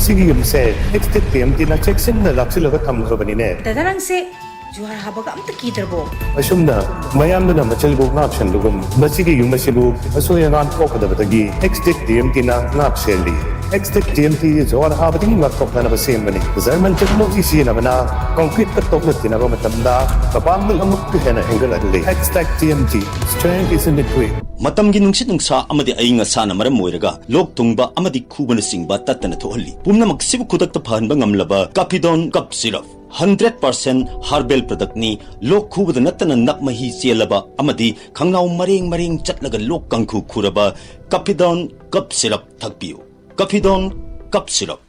ꯁꯤꯒꯤ ꯌꯨꯝꯁꯦ Extech T M T ꯅ ꯆꯦꯛꯁꯤꯟꯅ ꯂꯥꯛꯁꯤꯜꯂꯒ ꯊꯝꯈ꯭ꯔꯕꯅꯤꯅꯦ꯫ ꯗꯗꯥ, ꯅꯪꯁꯦ ꯖꯨꯍꯥꯔ ꯍꯥꯕꯒ ꯑꯝꯇ ꯀꯤꯗ꯭ꯔꯕꯣ? ꯑꯁꯨꯝꯅ ꯃꯌꯥꯝꯗꯨꯅ ꯃꯆꯜꯕꯨ ꯉꯥꯛ ꯁꯦꯟꯕꯒꯨꯝ, ꯃꯁꯤꯒꯤ ꯌꯨꯝ ꯑꯁꯤꯕꯨ ꯑꯁꯣꯏ ꯑꯉꯥꯝ ꯊꯣꯛꯀꯗꯕꯗꯒꯤ Extech T M T ꯅ ꯉꯥꯛ ꯁꯦꯜꯂꯤ꯫ Extech T M T ꯖꯨꯍꯥꯔ ꯍꯥꯕꯗꯒꯤ ꯉꯥꯛꯊꯣꯛꯅꯅꯕ ꯁꯦꯝꯕꯅꯤ꯫ German technology ꯁꯤꯖꯤꯟꯅꯕꯅ concrete ꯀ ꯇꯣꯛꯅ ꯇꯤꯟꯅꯕ ꯃꯇꯝꯗ ꯃꯄꯥꯡꯒꯜ ꯑꯃꯨꯛꯀ ꯍꯦꯟꯅ ꯍꯦꯟꯒꯠꯍꯜꯂꯤ꯫ Extech T M T, strength is in the grip. ꯃꯇꯝꯒꯤ ꯅꯨꯡꯁꯤꯠ ꯅꯨꯡꯁꯥ ꯑꯃꯗꯤ ꯑꯏꯪ ꯑꯁꯥꯅ ꯃꯔꯝ ꯑꯣꯏꯔꯒ ꯂꯣꯛ ꯊꯨꯡꯕ ꯑꯃꯗꯤ ꯈꯨꯕꯅꯆꯤꯡꯕ ꯇꯠꯇꯅ ꯊꯣꯛꯍꯜꯂꯤ꯫ ꯄꯨꯝꯅꯃꯛꯁꯤꯕꯨ ꯈꯨꯗꯛꯇ ꯐꯍꯟꯕ ꯉꯝꯂꯕ Capidon Cough Syrup, hundred percent herbal product ꯅꯤ꯫ ꯂꯣꯛ ꯈꯨꯕꯗ ꯅꯠꯇꯅ ꯅꯞ ꯃꯍꯤ ꯆꯦꯜꯂꯕ ꯑꯃꯗꯤ ꯈꯪꯅꯥꯎ ꯃꯔꯦꯡ ꯃꯔꯦꯡ ꯆꯠꯂꯒ ꯂꯣꯛ ꯀꯥꯡꯈꯨ ꯈꯨꯔꯕ Capidon Cough Syrup ꯊꯛꯄꯤꯌꯨ꯫ Capidon Cough Syrup꯫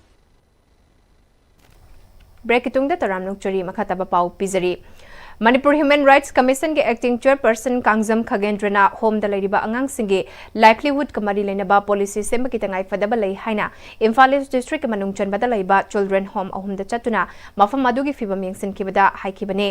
Break ꯀꯤ ꯇꯨꯡꯗ ꯇꯔꯥꯝꯅ ꯑꯣꯛꯆꯔꯤ꯫ ꯃꯈꯥ ꯇꯥꯕ ꯄꯥꯎ ꯄꯤꯖꯔꯤ꯫ Manipur Human Rights Commission ꯒꯤ acting chairperson ꯀꯥꯡꯖꯝ ꯈꯒꯦꯟꯗ꯭ꯔꯅ ꯍꯣꯝꯗ ꯂꯩꯔꯤꯕ ꯑꯉꯥꯡꯁꯤꯡꯒꯤ livelihood ꯀ ꯃꯔꯤ ꯂꯩꯅꯕ policy ꯁꯦꯝꯕꯒꯤ ꯇꯉꯥꯏ ꯐꯗꯕ ꯂꯩ ꯍꯥꯏꯅ ꯏꯝꯐꯥꯜ East district ꯀꯤ ꯃꯅꯨꯡ ꯆꯟꯕꯗ ꯂꯩꯕ children home ꯑꯍꯨꯝꯗ ꯆꯠꯇꯨꯅ ꯃꯐꯝ ꯑꯗꯨꯒꯤ ꯐꯤꯕꯝ ꯌꯦꯡꯁꯤꯟꯈꯤꯕꯗ ꯍꯥꯏꯈꯤꯕꯅꯤ꯫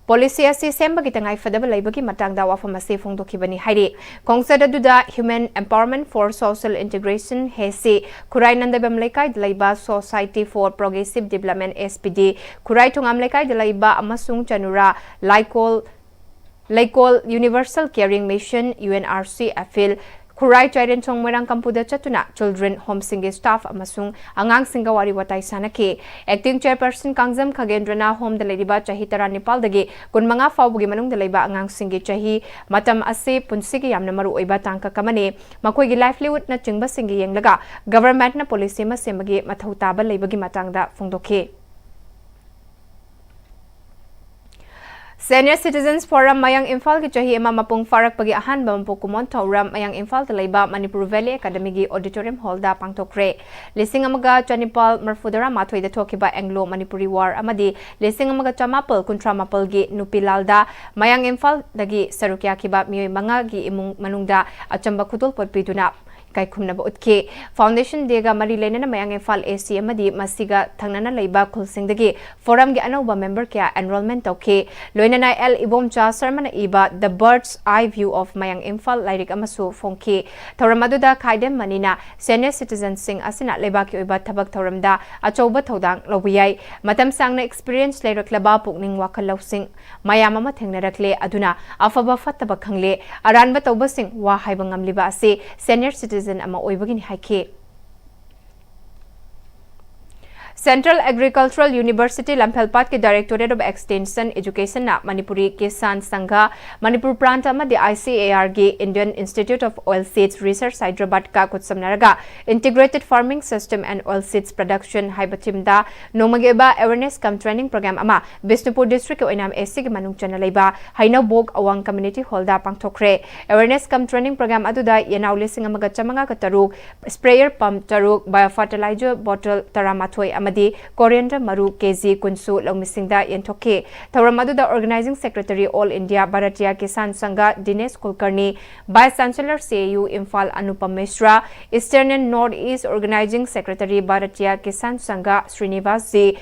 Policy ꯑꯁꯤ ꯁꯦꯝꯕꯒꯤ ꯇꯉꯥꯏ ꯐꯗꯕ ꯂꯩꯕꯒꯤ ꯃꯇꯥꯡꯗ ꯋꯥꯐꯝ ꯑꯁꯤ ꯐꯣꯡꯗꯣꯛꯈꯤꯕꯅꯤ ꯍꯥꯏꯔꯤ꯫ ꯈꯣꯡꯆꯠ ꯑꯗꯨꯗ Human Empowerment for Social Integration, ꯍꯦꯁꯤ, ꯈꯨꯔꯥꯏ ꯅꯟꯗꯥꯏꯕꯝ ꯂꯩꯀꯥꯏꯗ ꯂꯩꯕ Society for Progressive Development, S P D, ꯈꯨꯔꯥꯏ ꯊꯣꯉꯥꯝ ꯂꯩꯀꯥꯏꯗ ꯂꯩꯕ ꯑꯃꯁꯨꯡ ꯆꯅꯨꯔꯥ ꯂꯥꯏꯀꯣꯜ ꯂꯩꯀꯣꯜ Universal Caring Mission, UNRC ꯑꯦꯐꯤꯜ, ꯈꯨꯔꯥꯏ ꯆꯥꯏꯔꯦꯟꯁꯣꯡ ꯃꯣꯏꯔꯥꯡꯀꯝꯄꯨꯗ ꯆꯠꯇꯨꯅ children homeꯁꯤꯡꯒꯤ staff ꯑꯃꯁꯨꯡ ꯑꯉꯥꯡꯁꯤꯡꯒ ꯋꯥꯔꯤ ꯋꯥꯇꯥꯏ ꯁꯥꯟꯅꯈꯤ꯫ Acting Chairperson ꯀꯥꯡꯖꯝ ꯈꯒꯦꯟꯗ꯭ꯔꯅ homeꯗ ꯂꯩꯔꯤꯕ ꯆꯍꯤ ꯇꯔꯥꯅꯤꯄꯥꯜꯗꯒꯤ ꯀꯨꯟꯃꯉꯥ ꯐꯥꯎꯕꯒꯤ ꯃꯅꯨꯡꯗ ꯂꯩꯕ ꯑꯉꯥꯡꯁꯤꯡꯒꯤ ꯆꯍꯤ ꯃꯇꯝ ꯑꯁꯤ ꯄꯨꯟꯁꯤꯒꯤ ꯌꯥꯝꯅ ꯃꯔꯨ ꯑꯣꯏꯕ ꯇꯥꯡꯀꯛ ꯑꯃꯅꯤ꯫ ꯃꯈꯣꯏꯒꯤ livelihoodꯅꯆꯤꯡꯕꯁꯤꯡꯒꯤ ꯌꯦꯡꯂꯒ governmentꯅ policy ꯑꯃ ꯁꯦꯝꯕꯒꯤ ꯃꯊꯧ ꯇꯥꯕ ꯂꯩꯕꯒꯤ ꯃꯇꯥꯡꯗ ꯐꯣꯡꯗꯣꯛꯈꯤ꯫ Senior Citizens Forum ꯃꯌꯥꯡ ꯏꯝꯐꯥꯜꯒꯤ ꯆꯍꯤ ꯑꯃ ꯃꯄꯨꯡ ꯐꯥꯔꯛꯄꯒꯤ ꯑꯍꯥꯟꯕ ꯃꯄꯣꯛ ꯀꯨꯝꯑꯣꯟ ꯊꯧꯔꯝ ꯃꯌꯥꯡ ꯏꯝꯐꯥꯜꯗ ꯂꯩꯕ ꯃꯅꯤꯄꯨꯔ Valley Academyꯒꯤ auditorium hallꯗ ꯄꯥꯡꯊꯣꯛꯈ꯭ꯔꯦ꯫ ꯂꯤꯁꯤꯡ ꯑꯃꯒ ꯆꯅꯤꯄꯥꯜ ꯃꯔꯐꯨꯇꯔꯥ ꯃꯥꯊꯣꯏꯗ ꯊꯣꯛꯈꯤꯕ Anglo Manipuri War ꯑꯃꯗꯤ ꯂꯤꯁꯤꯡ ꯑꯃꯒ ꯆꯃꯥꯄꯜ ꯀꯨꯟꯊ꯭ꯔꯥ ꯃꯥꯄꯜꯒꯤ ꯅꯨꯄꯤ ꯂꯥꯜꯗ ꯃꯌꯥꯡ ꯏꯝꯐꯥꯜꯗꯒꯤ ꯁꯔꯨꯛ ꯌꯥꯈꯤꯕ ꯃꯤꯑꯣꯏ ꯃꯉꯥꯒꯤ ꯏꯃꯨꯡ ꯃꯅꯨꯡꯗ ꯑꯆꯝꯕ ꯈꯨꯗꯣꯜꯄꯣꯠ ꯄꯤꯗꯨꯅ ꯏꯀꯥꯏꯈꯨꯝꯅꯕ ꯎꯠꯈꯤ꯫ Foundation Dayꯒ ꯃꯔꯤ ꯂꯩꯅꯅ ꯃꯌꯥꯡ ꯏꯝꯐꯥꯜ AC ꯑꯃꯗꯤ ꯃꯁꯤꯒ ꯊꯪꯅꯅ ꯂꯩꯕ ꯈꯨꯜꯁꯤꯡꯗꯒꯤ Forumꯒꯤ ꯑꯅꯧꯕ member ꯀꯌꯥ enrolment ꯇꯧꯈꯤ꯫ ꯂꯣꯏꯅꯅ ꯑꯦꯜ ꯏꯕꯣꯝꯆꯥ ꯁꯔꯃꯅ ꯏꯕ The Bird's Eye View of ꯃꯌꯥꯡ ꯏꯝꯐꯥꯜ ꯂꯥꯏꯔꯤꯛ ꯑꯃꯁꯨ ꯐꯣꯡꯈꯤ꯫ ꯊꯧꯔꯝ ꯑꯗꯨꯗ ꯈꯥꯏꯗꯦꯝ ꯃꯅꯤꯅ senior citizenꯁꯤꯡ ꯑꯁꯤꯅ ꯂꯩꯕꯥꯛꯀꯤ ꯑꯣꯏꯕ ꯊꯕꯛ ꯊꯧꯔꯝꯗ ꯑꯆꯧꯕ ꯊꯧꯗꯥꯡ ꯂꯧꯕ ꯌꯥꯏ꯫ ꯃꯇꯝ ꯁꯥꯡꯅ experience ꯂꯩꯔꯛꯂꯕ ꯄꯨꯛꯅꯤꯡ ꯋꯥꯈꯜ ꯂꯧꯁꯤꯡ ꯃꯌꯥꯝ ꯑꯃ ꯊꯦꯡꯅꯔꯛꯂꯦ, ꯑꯗꯨꯅ ꯑꯐꯕ ꯐꯠꯇꯕ ꯈꯪꯂꯦ꯫ ꯑꯔꯥꯟꯕ ꯇꯧꯕꯁꯤꯡ ꯋꯥ ꯍꯥꯏꯕ ꯉꯝꯂꯤꯕ ꯑꯁꯤ senior citizen ꯑꯃ ꯑꯣꯏꯕꯒꯤꯅꯤ ꯍꯥꯏꯈꯤ꯫ Central Agricultural University ꯂꯝꯐꯦꯜꯄꯥꯠꯀꯤ Directorate of Extension Educationꯅ Manipuri Kisan ꯁꯪꯘ, ꯃꯅꯤꯄꯨꯔ ꯄ꯭ꯔꯥꯟꯇ ꯑꯃꯗꯤ ICARꯒꯤ Indian Institute of Oilseeds Research Hyderabadꯀ ꯈꯨꯠꯁꯝꯅꯔꯒ Integrated Farming System and Oilseeds Production ꯍꯥꯏꯕ themeꯗ ꯅꯣꯡꯃꯒꯤ ꯑꯣꯏꯕ awareness cum training program ꯑꯃ ꯕꯤꯁꯅꯨꯄꯨꯔ districtꯀꯤ ꯑꯣꯏꯅꯥꯝ ACꯒꯤ ꯃꯅꯨꯡ ꯆꯟꯅ ꯂꯩꯕ ꯍꯩꯅꯧꯕꯣꯛ ꯑꯋꯥꯡ community hallꯗ ꯄꯥꯡꯊꯣꯛꯈ꯭ꯔꯦ꯫ Awareness cum training program ꯑꯗꯨꯗ ꯌꯦꯅꯥꯎ ꯂꯤꯁꯤꯡ ꯑꯃꯒ ꯆꯥꯃꯉꯥꯒ ꯇꯔꯨꯛ, sprayer pump ꯇꯔꯨꯛ, biofertilizer bottle ꯇꯔꯥꯃꯥꯊꯣꯏ ꯑꯃꯗꯤ coriander ꯃꯔꯨ KG ꯀꯨꯟꯁꯨ ꯂꯧꯃꯤꯁꯤꯡꯗ ꯌꯦꯟꯊꯣꯛꯈꯤ꯫ ꯊꯧꯔꯝ ꯑꯗꯨꯗ Organizing Secretary All India Bharatiya Kisan Sangha Dinesh Kulkarni, Vice Chancellor CAU Imphal Anupam Mishra, Eastern and North East Organizing Secretary Bharatiya Kisan Sangha Srinivas G,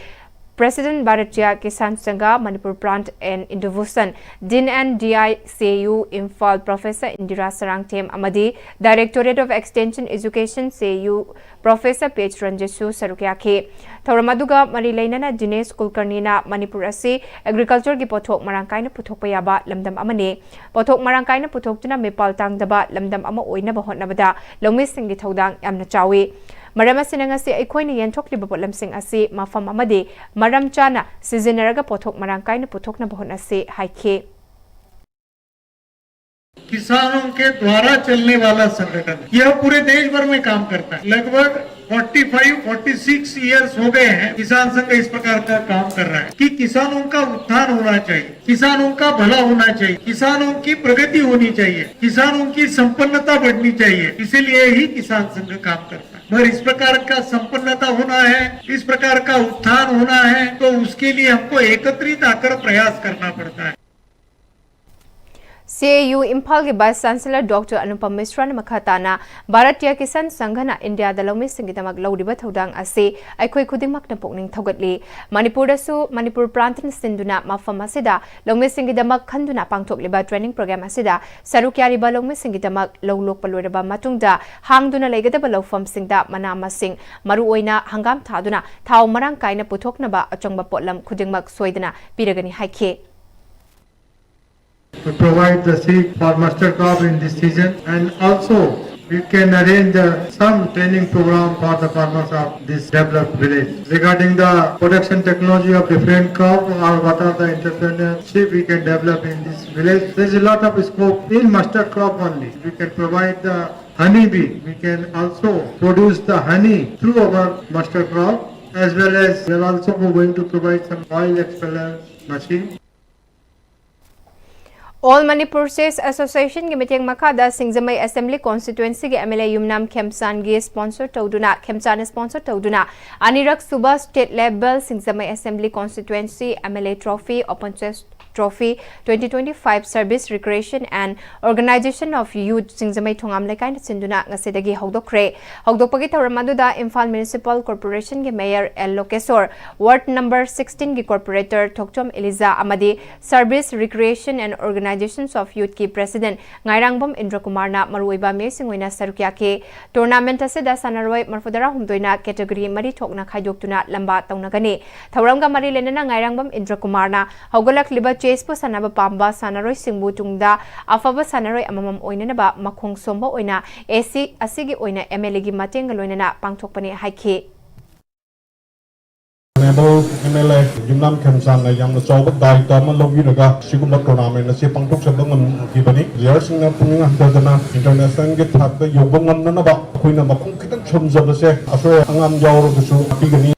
President Bharatiya Kisan Sangha Manipur Plant and Innovation, Dean and D I C A U Imphal Professor Indira Sarangthem ꯑꯃꯗꯤ Directorate of Extension Education C A U Professor P H Ranjitꯁꯨ ꯁꯔꯨꯛ ꯌꯥꯈꯤ꯫ ꯊꯧꯔꯝ ꯑꯗꯨꯒ ꯃꯔꯤ ꯂꯩꯅꯅ ꯗꯤꯅꯦꯁ ꯀꯨꯜꯀꯔꯅꯤꯅ ꯃꯅꯤꯄꯨꯔ ꯑꯁꯤ agricultureꯒꯤ ꯄꯣꯠꯊꯣꯛ ꯃꯔꯥꯡ ꯀꯥꯏꯅ ꯄꯨꯊꯣꯛꯄ ꯌꯥꯕ ꯂꯝꯗꯝ ꯑꯃꯅꯤ꯫ ꯄꯣꯠꯊꯣꯛ ꯃꯔꯥꯡ ꯀꯥꯏꯅ ꯄꯨꯊꯣꯛꯇꯨꯅ ꯃꯤꯄꯥꯜ ꯇꯥꯡꯗꯕ ꯂꯝꯗꯝ ꯑꯃ ꯑꯣꯏꯅꯕ ꯍꯣꯠꯅꯕꯗ ꯂꯧꯃꯤꯁꯤꯡꯒꯤ ꯊꯧꯗꯥꯡ ꯌꯥꯝꯅ ꯆꯥꯎꯏ꯫ ꯃꯔꯝ ꯑꯁꯤꯅ ꯉꯁꯤ ꯑꯩꯈꯣꯏꯅ ꯌꯦꯟꯊꯣꯛꯂꯤꯕ ꯄꯣꯠꯂꯝꯁꯤꯡ ꯑꯁꯤ ꯃꯐꯝ ꯑꯃꯗꯤ ꯃꯔꯝ ꯆꯥꯅ ꯁꯤꯖꯤꯟꯅꯔꯒ ꯄꯣꯠꯊꯣꯛ ꯃꯔꯥꯡ ꯀꯥꯏꯅ ꯄꯨꯊꯣꯛꯅꯕ ꯍꯣꯠꯅꯁꯤ ꯍꯥꯏꯈꯤ꯫ किसानों के द्वारा चलने वाला संगठन, यह पूरे देश भर में काम करता है। लगभग forty five, forty six years हो गए हैं, किसान संघ इस प्रकार का काम कर रहा है कि किसानों का उत्थान होना चाहिए, किसानों का भला होना चाहिए, किसानों की प्रगति होनी चाहिए, किसानों की संपन्नता बढ़नी चाहिए। इसीलिए ही किसान संघ काम करता है। मगर इस प्रकार का संपन्नता होना है, इस प्रकार का उत्थान होना है, तो उसके लिए हमको एकत्रित आकर प्रयास करना पड़ता है। C A U Imphalꯒꯤ Vice Chancellor Doctor Anupam Mishrana ꯃꯈꯥ ꯇꯥꯅ ꯚꯥꯔꯇꯤꯌ ꯀꯤꯁꯥꯟ ꯁꯪꯘꯅ ꯏꯟꯗꯤꯌꯥꯗ ꯂꯧꯃꯤꯁꯤꯡꯒꯤꯗꯃꯛ ꯂꯧꯔꯤꯕ ꯊꯧꯗꯥꯡ ꯑꯁꯤ ꯑꯩꯈꯣꯏ ꯈꯨꯗꯤꯡꯃꯛꯅ ꯄꯨꯛꯅꯤꯡ ꯊꯧꯒꯠꯂꯤ꯫ ꯃꯅꯤꯄꯨꯔꯗꯁꯨ ꯃꯅꯤꯄꯨꯔ ꯄ꯭ꯔꯥꯟꯠꯅ ꯁꯤꯟꯗꯨꯅ ꯃꯐꯝ ꯑꯁꯤꯗ ꯂꯧꯃꯤꯁꯤꯡꯒꯤꯗꯃꯛ ꯈꯟꯗꯨꯅ ꯄꯥꯡꯊꯣꯛꯂꯤꯕ training program ꯑꯁꯤꯗ ꯁꯔꯨꯛ ꯌꯥꯔꯤꯕ ꯂꯧꯃꯤꯁꯤꯡꯒꯤꯗꯃꯛ ꯂꯧ ꯂꯣꯛꯄ ꯂꯣꯏꯔꯕ ꯃꯇꯨꯡꯗ ꯍꯥꯡꯗꯨꯅ ꯂꯩꯒꯗꯕ ꯂꯧꯐꯝꯁꯤꯡꯗ ꯃꯅꯥ ꯃꯁꯤꯡ, ꯃꯔꯨꯑꯣꯏꯅ ꯍꯪꯒꯥꯝ ꯊꯥꯗꯨꯅ ꯊꯥꯎ ꯃꯔꯥꯡ ꯀꯥꯏꯅ ꯄꯨꯊꯣꯛꯅꯕ ꯑꯆꯪꯕ ꯄꯣꯠꯂꯝ ꯈꯨꯗꯤꯡꯃꯛ ꯁꯣꯏꯗꯅ ꯄꯤꯔꯒꯅꯤ ꯍꯥꯏꯈꯤ꯫ To provide the seed for mustard crop in this season, and also we can arrange uh, some training program for the farmers of this developed village regarding the production technology of different crop or what are the entrepreneurship we can develop in this village. There is a lot of scope in mustard crop only. We can provide the honey bee. We can also produce the honey through our mustard crop, as well as we are also going to provide some oil expeller machine. All Manipur Chess Associationꯒꯤ ꯃꯇꯦꯡ ꯃꯈꯥꯗ ꯁꯤꯡꯖꯃꯩ Assembly Constituencyꯒꯤ M L A Yumnam ꯈꯦꯝꯆꯥꯟꯒꯤ sponsor ꯇꯧꯗꯨꯅ, ꯈꯦꯝꯆꯥꯟꯅ sponsor ꯇꯧꯗꯨꯅ ꯑꯅꯤꯔꯛ ꯁꯨꯕ state level Singjamei Assembly Constituency M L A Trophy Open Chess Trophy twenty twenty-five Service, Recreation and Organization of Youth ꯁꯤꯡꯖꯃꯩ ꯊꯣꯉꯥꯝ ꯂꯩꯀꯥꯏꯅ ꯁꯤꯟꯗꯨꯅ ꯉꯁꯤꯗꯒꯤ ꯍꯧꯗꯣꯛꯈ꯭ꯔꯦ꯫ ꯍꯧꯗꯣꯛꯄꯒꯤ ꯊꯧꯔꯝ ꯑꯗꯨꯗ Imphal Municipal Corporationꯒꯤ Mayor L ꯂꯣꯀꯦꯁꯣꯔ, Ward number sixteenꯒꯤ Corporator ꯊꯣꯛꯆꯣꯝ ꯏꯂꯤꯖꯥ ꯑꯃꯗꯤ Service, Recreation and Organizations of Youthꯀꯤ President ꯉꯥꯏꯔꯥꯡꯕꯝ ꯏꯟꯗ꯭ꯔꯀꯨꯃꯥꯔꯅ ꯃꯔꯨꯑꯣꯏꯕ ꯃꯤꯑꯣꯏꯁꯤꯡ ꯑꯣꯏꯅ ꯁꯔꯨꯛ ꯌꯥꯈꯤ꯫ Tournamentꯁꯤꯗ ꯁꯥꯟꯅꯔꯣꯏ ꯃꯔꯤꯐꯨꯇꯔꯥꯍꯨꯝꯗꯣꯏꯅ category ꯃꯔꯤ ꯊꯣꯛꯅ ꯈꯥꯏꯗꯣꯛꯇꯨꯅ ꯂꯝꯕꯥ ꯇꯧꯅꯒꯅꯤ꯫ ꯊꯧꯔꯝꯒ ꯃꯔꯤ ꯂꯩꯅꯅ ꯉꯥꯏꯔꯥꯡꯕꯝ ꯏꯟꯗ꯭ꯔꯀꯨꯃꯥꯔꯅ ꯍꯧꯒꯠꯂꯛꯂꯤꯕ chessꯄꯨ ꯁꯥꯟꯅꯕ ꯄꯥꯝꯕ ꯁꯥꯟꯅꯔꯣꯏꯁꯤꯡꯕꯨ ꯇꯨꯡꯗ ꯑꯐꯕ ꯁꯥꯟꯅꯔꯣꯏ ꯑꯃꯃꯝ ꯑꯣꯏꯅꯅꯕ ꯃꯈꯣꯡ ꯁꯣꯝꯕ ꯑꯣꯏꯅ ꯑꯦꯁꯤ ꯑꯁꯤꯒꯤ ꯑꯣꯏꯅ MLAꯒꯤ ꯃꯇꯦꯡꯒ ꯂꯣꯏꯅꯅ ꯄꯥꯡꯊꯣꯛꯄꯅꯤ ꯍꯥꯏꯈꯤ꯫ Honourable MLA ꯌꯨꯝꯅꯥꯝ ꯈꯦꯝꯆꯥꯟꯅ ꯌꯥꯝꯅ ꯆꯥꯎꯕ ꯗꯥꯏꯇ ꯑꯃ ꯂꯧꯕꯤꯔꯒ ꯁꯤꯒꯨꯝꯕ tournament ꯑꯁꯤ ꯄꯥꯡꯊꯣꯛꯆꯕ ꯉꯝꯈꯤꯕꯅꯤ꯫ Playerꯁꯤꯡꯅ ꯄꯨꯛꯅꯤꯡ ꯍꯟꯊꯗꯅ internationalꯒꯤ ꯊꯥꯛꯇ ꯌꯧꯕ ꯉꯝꯅꯅꯕ ꯑꯩꯈꯣꯏꯅ ꯃꯈꯣꯡ ꯈꯤꯇꯪ ꯁꯣꯝꯖꯕꯁꯦ ꯑꯁꯣꯏ ꯑꯉꯥꯝ ꯌꯥꯎꯔꯕꯁꯨ ꯄꯤꯒꯅꯤ꯫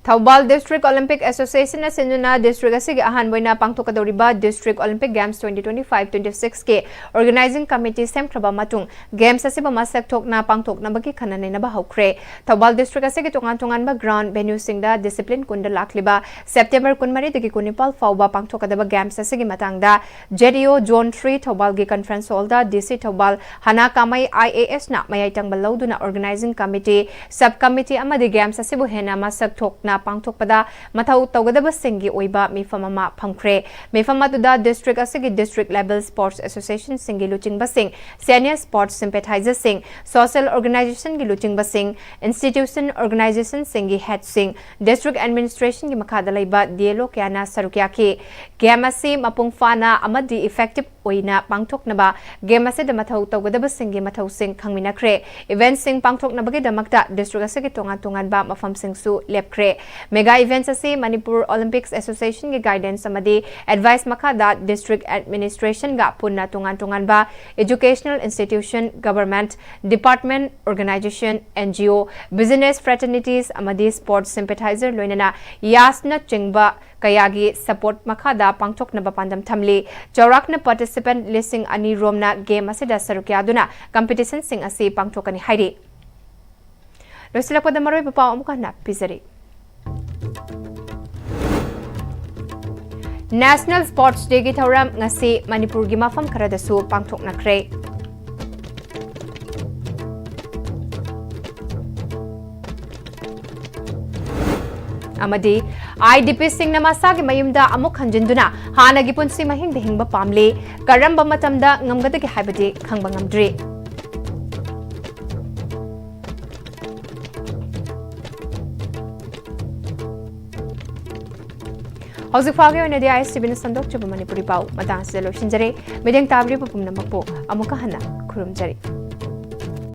ꯊꯧꯕꯥꯜ District Olympic Associationꯅ ꯁꯤꯟꯗꯨꯅ district ꯑꯁꯤꯒꯤ ꯑꯍꯥꯟꯕ ꯑꯣꯏꯅ ꯄꯥꯡꯊꯣꯛꯀꯗꯧꯔꯤꯕ District Olympic Games twenty twenty-five twenty-sixꯀꯤ organizing committee ꯁꯦꯝꯈ꯭ꯔꯕ ꯃꯇꯨꯡ, Games ꯑꯁꯤꯕꯨ ꯃꯁꯛ ꯊꯣꯛꯅ ꯄꯥꯡꯊꯣꯛꯅꯕꯒꯤ ꯈꯟꯅ ꯅꯩꯅꯕ ꯍꯧꯈ꯭ꯔꯦ꯫ ꯊꯧꯕꯥꯜ district ꯑꯁꯤꯒꯤ ꯇꯣꯉꯥꯟ ꯇꯣꯉꯥꯟꯕ ground venueꯁꯤꯡꯗ discipline ꯀꯨꯟꯗ ꯂꯥꯛꯂꯤꯕ September ꯀꯨꯟꯃꯔꯤꯗꯒꯤ ꯀꯨꯟꯅꯤꯄꯥꯜ ꯐꯥꯎꯕ ꯄꯥꯡꯊꯣꯛꯀꯗꯕ Games ꯑꯁꯤꯒꯤ ꯃꯇꯥꯡꯗ ZEO Zone three ꯊꯧꯕꯥꯜꯒꯤ conference hallꯗ DC Thoubal ꯍꯅꯥ ꯀꯥꯃꯩ IASꯅ ꯃꯌꯥꯏ ꯇꯪꯕ ꯂꯧꯗꯨꯅ organizing committee, sub committee ꯑꯃꯗꯤ Games ꯑꯁꯤꯕꯨ ꯍꯦꯟꯅ ꯃꯁꯛ ꯊꯣꯛꯅ ꯄꯥꯡꯊꯣꯛꯄꯗ ꯃꯊꯧ ꯇꯧꯒꯗꯕꯁꯤꯡꯒꯤ ꯑꯣꯏꯕ ꯃꯤꯐꯝ ꯑꯃ ꯐꯝꯈ꯭ꯔꯦ꯫ ꯃꯤꯐꯝ ꯑꯗꯨꯗ district ꯑꯁꯤꯒꯤ district level sports associationꯁꯤꯡꯒꯤ ꯂꯨꯆꯤꯡꯕꯁꯤꯡ, senior sports sympathizerꯁꯤꯡ, social organizationꯒꯤ ꯂꯨꯆꯤꯡꯕꯁꯤꯡ, institution organizationꯁꯤꯡꯒꯤ headꯁꯤꯡ, district administrationꯒꯤ ꯃꯈꯥꯗ ꯂꯩꯕ DLO ꯀꯌꯥꯅ ꯁꯔꯨꯛ ꯌꯥꯈꯤ꯫ Game ꯑꯁꯤ ꯃꯄꯨꯡ ꯐꯥꯅ ꯑꯃꯗꯤ effective ꯑꯣꯏꯅ ꯄꯥꯡꯊꯣꯛꯅꯕ game ꯑꯁꯤꯗ ꯃꯊꯧ ꯇꯧꯒꯗꯕꯁꯤꯡꯒꯤ ꯃꯊꯧꯁꯤꯡ ꯈꯪꯃꯤꯟꯅꯈ꯭ꯔꯦ꯫ Eventꯁꯤꯡ ꯄꯥꯡꯊꯣꯛꯅꯕꯒꯤꯗꯃꯛꯇ district ꯑꯁꯤꯒꯤ ꯇꯣꯉꯥꯟ ꯇꯣꯉꯥꯟꯕ ꯃꯐꯝꯁꯤꯡꯁꯨ ꯂꯦꯞꯈ꯭ꯔꯦ꯫ Mega events ꯑꯁꯤ Manipur Olympics Associationꯒꯤ guidance ꯑꯃꯗꯤ advice ꯃꯈꯥꯗ district administrationꯒ ꯄꯨꯟꯅ ꯇꯣꯉꯥꯟ ꯇꯣꯉꯥꯟꯕ educational institution, government department, organization, NGO, business fraternities ꯑꯃꯗꯤ sports sympathizer ꯂꯣꯏꯅꯅ ꯌꯥꯁꯅꯆꯤꯡꯕ ꯀꯌꯥꯒꯤ support ꯃꯈꯥꯗ ꯄꯥꯡꯊꯣꯛꯅꯕ ꯄꯥꯟꯗꯝ ꯊꯝꯂꯤ꯫ ꯆꯥꯎꯔꯥꯛꯅ participant ꯂꯤꯁꯤꯡ ꯑꯅꯤ ꯔꯣꯝꯅ game ꯑꯁꯤꯗ ꯁꯔꯨꯛ ꯌꯥꯗꯨꯅ competitionꯁꯤꯡ ꯑꯁꯤ ꯄꯥꯡꯊꯣꯛꯀꯅꯤ ꯍꯥꯏꯔꯤ꯫ ꯂꯣꯏꯁꯤꯜꯂꯛꯄꯗ ꯃꯔꯨꯑꯣꯏꯕ ꯄꯥꯎ ꯑꯃꯨꯛ ꯍꯟꯅ ꯄꯤꯖꯔꯤ꯫ National Sports Dayꯒꯤ ꯊꯧꯔꯝ ꯉꯁꯤ ꯃꯅꯤꯄꯨꯔꯒꯤ ꯃꯐꯝ ꯈꯔꯗꯁꯨ ꯄꯥꯡꯊꯣꯛꯅꯈ꯭ꯔꯦ꯫ ꯑꯃꯗꯤ IDPꯁꯤꯡꯅ ꯃꯁꯥꯒꯤ ꯃꯌꯨꯝꯗ ꯑꯃꯨꯛ ꯍꯟꯖꯤꯟꯗꯨꯅ ꯍꯥꯟꯅꯒꯤ ꯄꯨꯟꯁꯤ ꯃꯍꯤꯡꯗ ꯍꯤꯡꯕ ꯄꯥꯝꯂꯤ꯫ ꯀꯔꯝꯕ ꯃꯇꯝꯗ ꯉꯝꯒꯗꯒꯦ ꯍꯥꯏꯕꯗꯤ ꯈꯪꯕ ꯉꯝꯗ꯭ꯔꯤ꯫ ꯍꯧꯖꯤꯛ ꯐꯥꯎꯒꯤ ꯑꯣꯏꯅꯗꯤ ISTVꯅ ꯁꯟꯗꯣꯛꯆꯕ ꯃꯅꯤꯄꯨꯔꯤ ꯄꯥꯎ ꯃꯇꯥꯡ ꯑꯁꯤꯗ ꯂꯣꯏꯁꯤꯟꯖꯔꯦ꯫ ꯃꯤꯠꯌꯦꯡ ꯇꯥꯕꯤꯔꯤꯕ ꯄꯨꯝꯅꯃꯛꯄꯨ ꯑꯃꯨꯛꯀ ꯍꯟꯅ ꯈꯨꯔꯨꯝꯖꯔꯤ꯫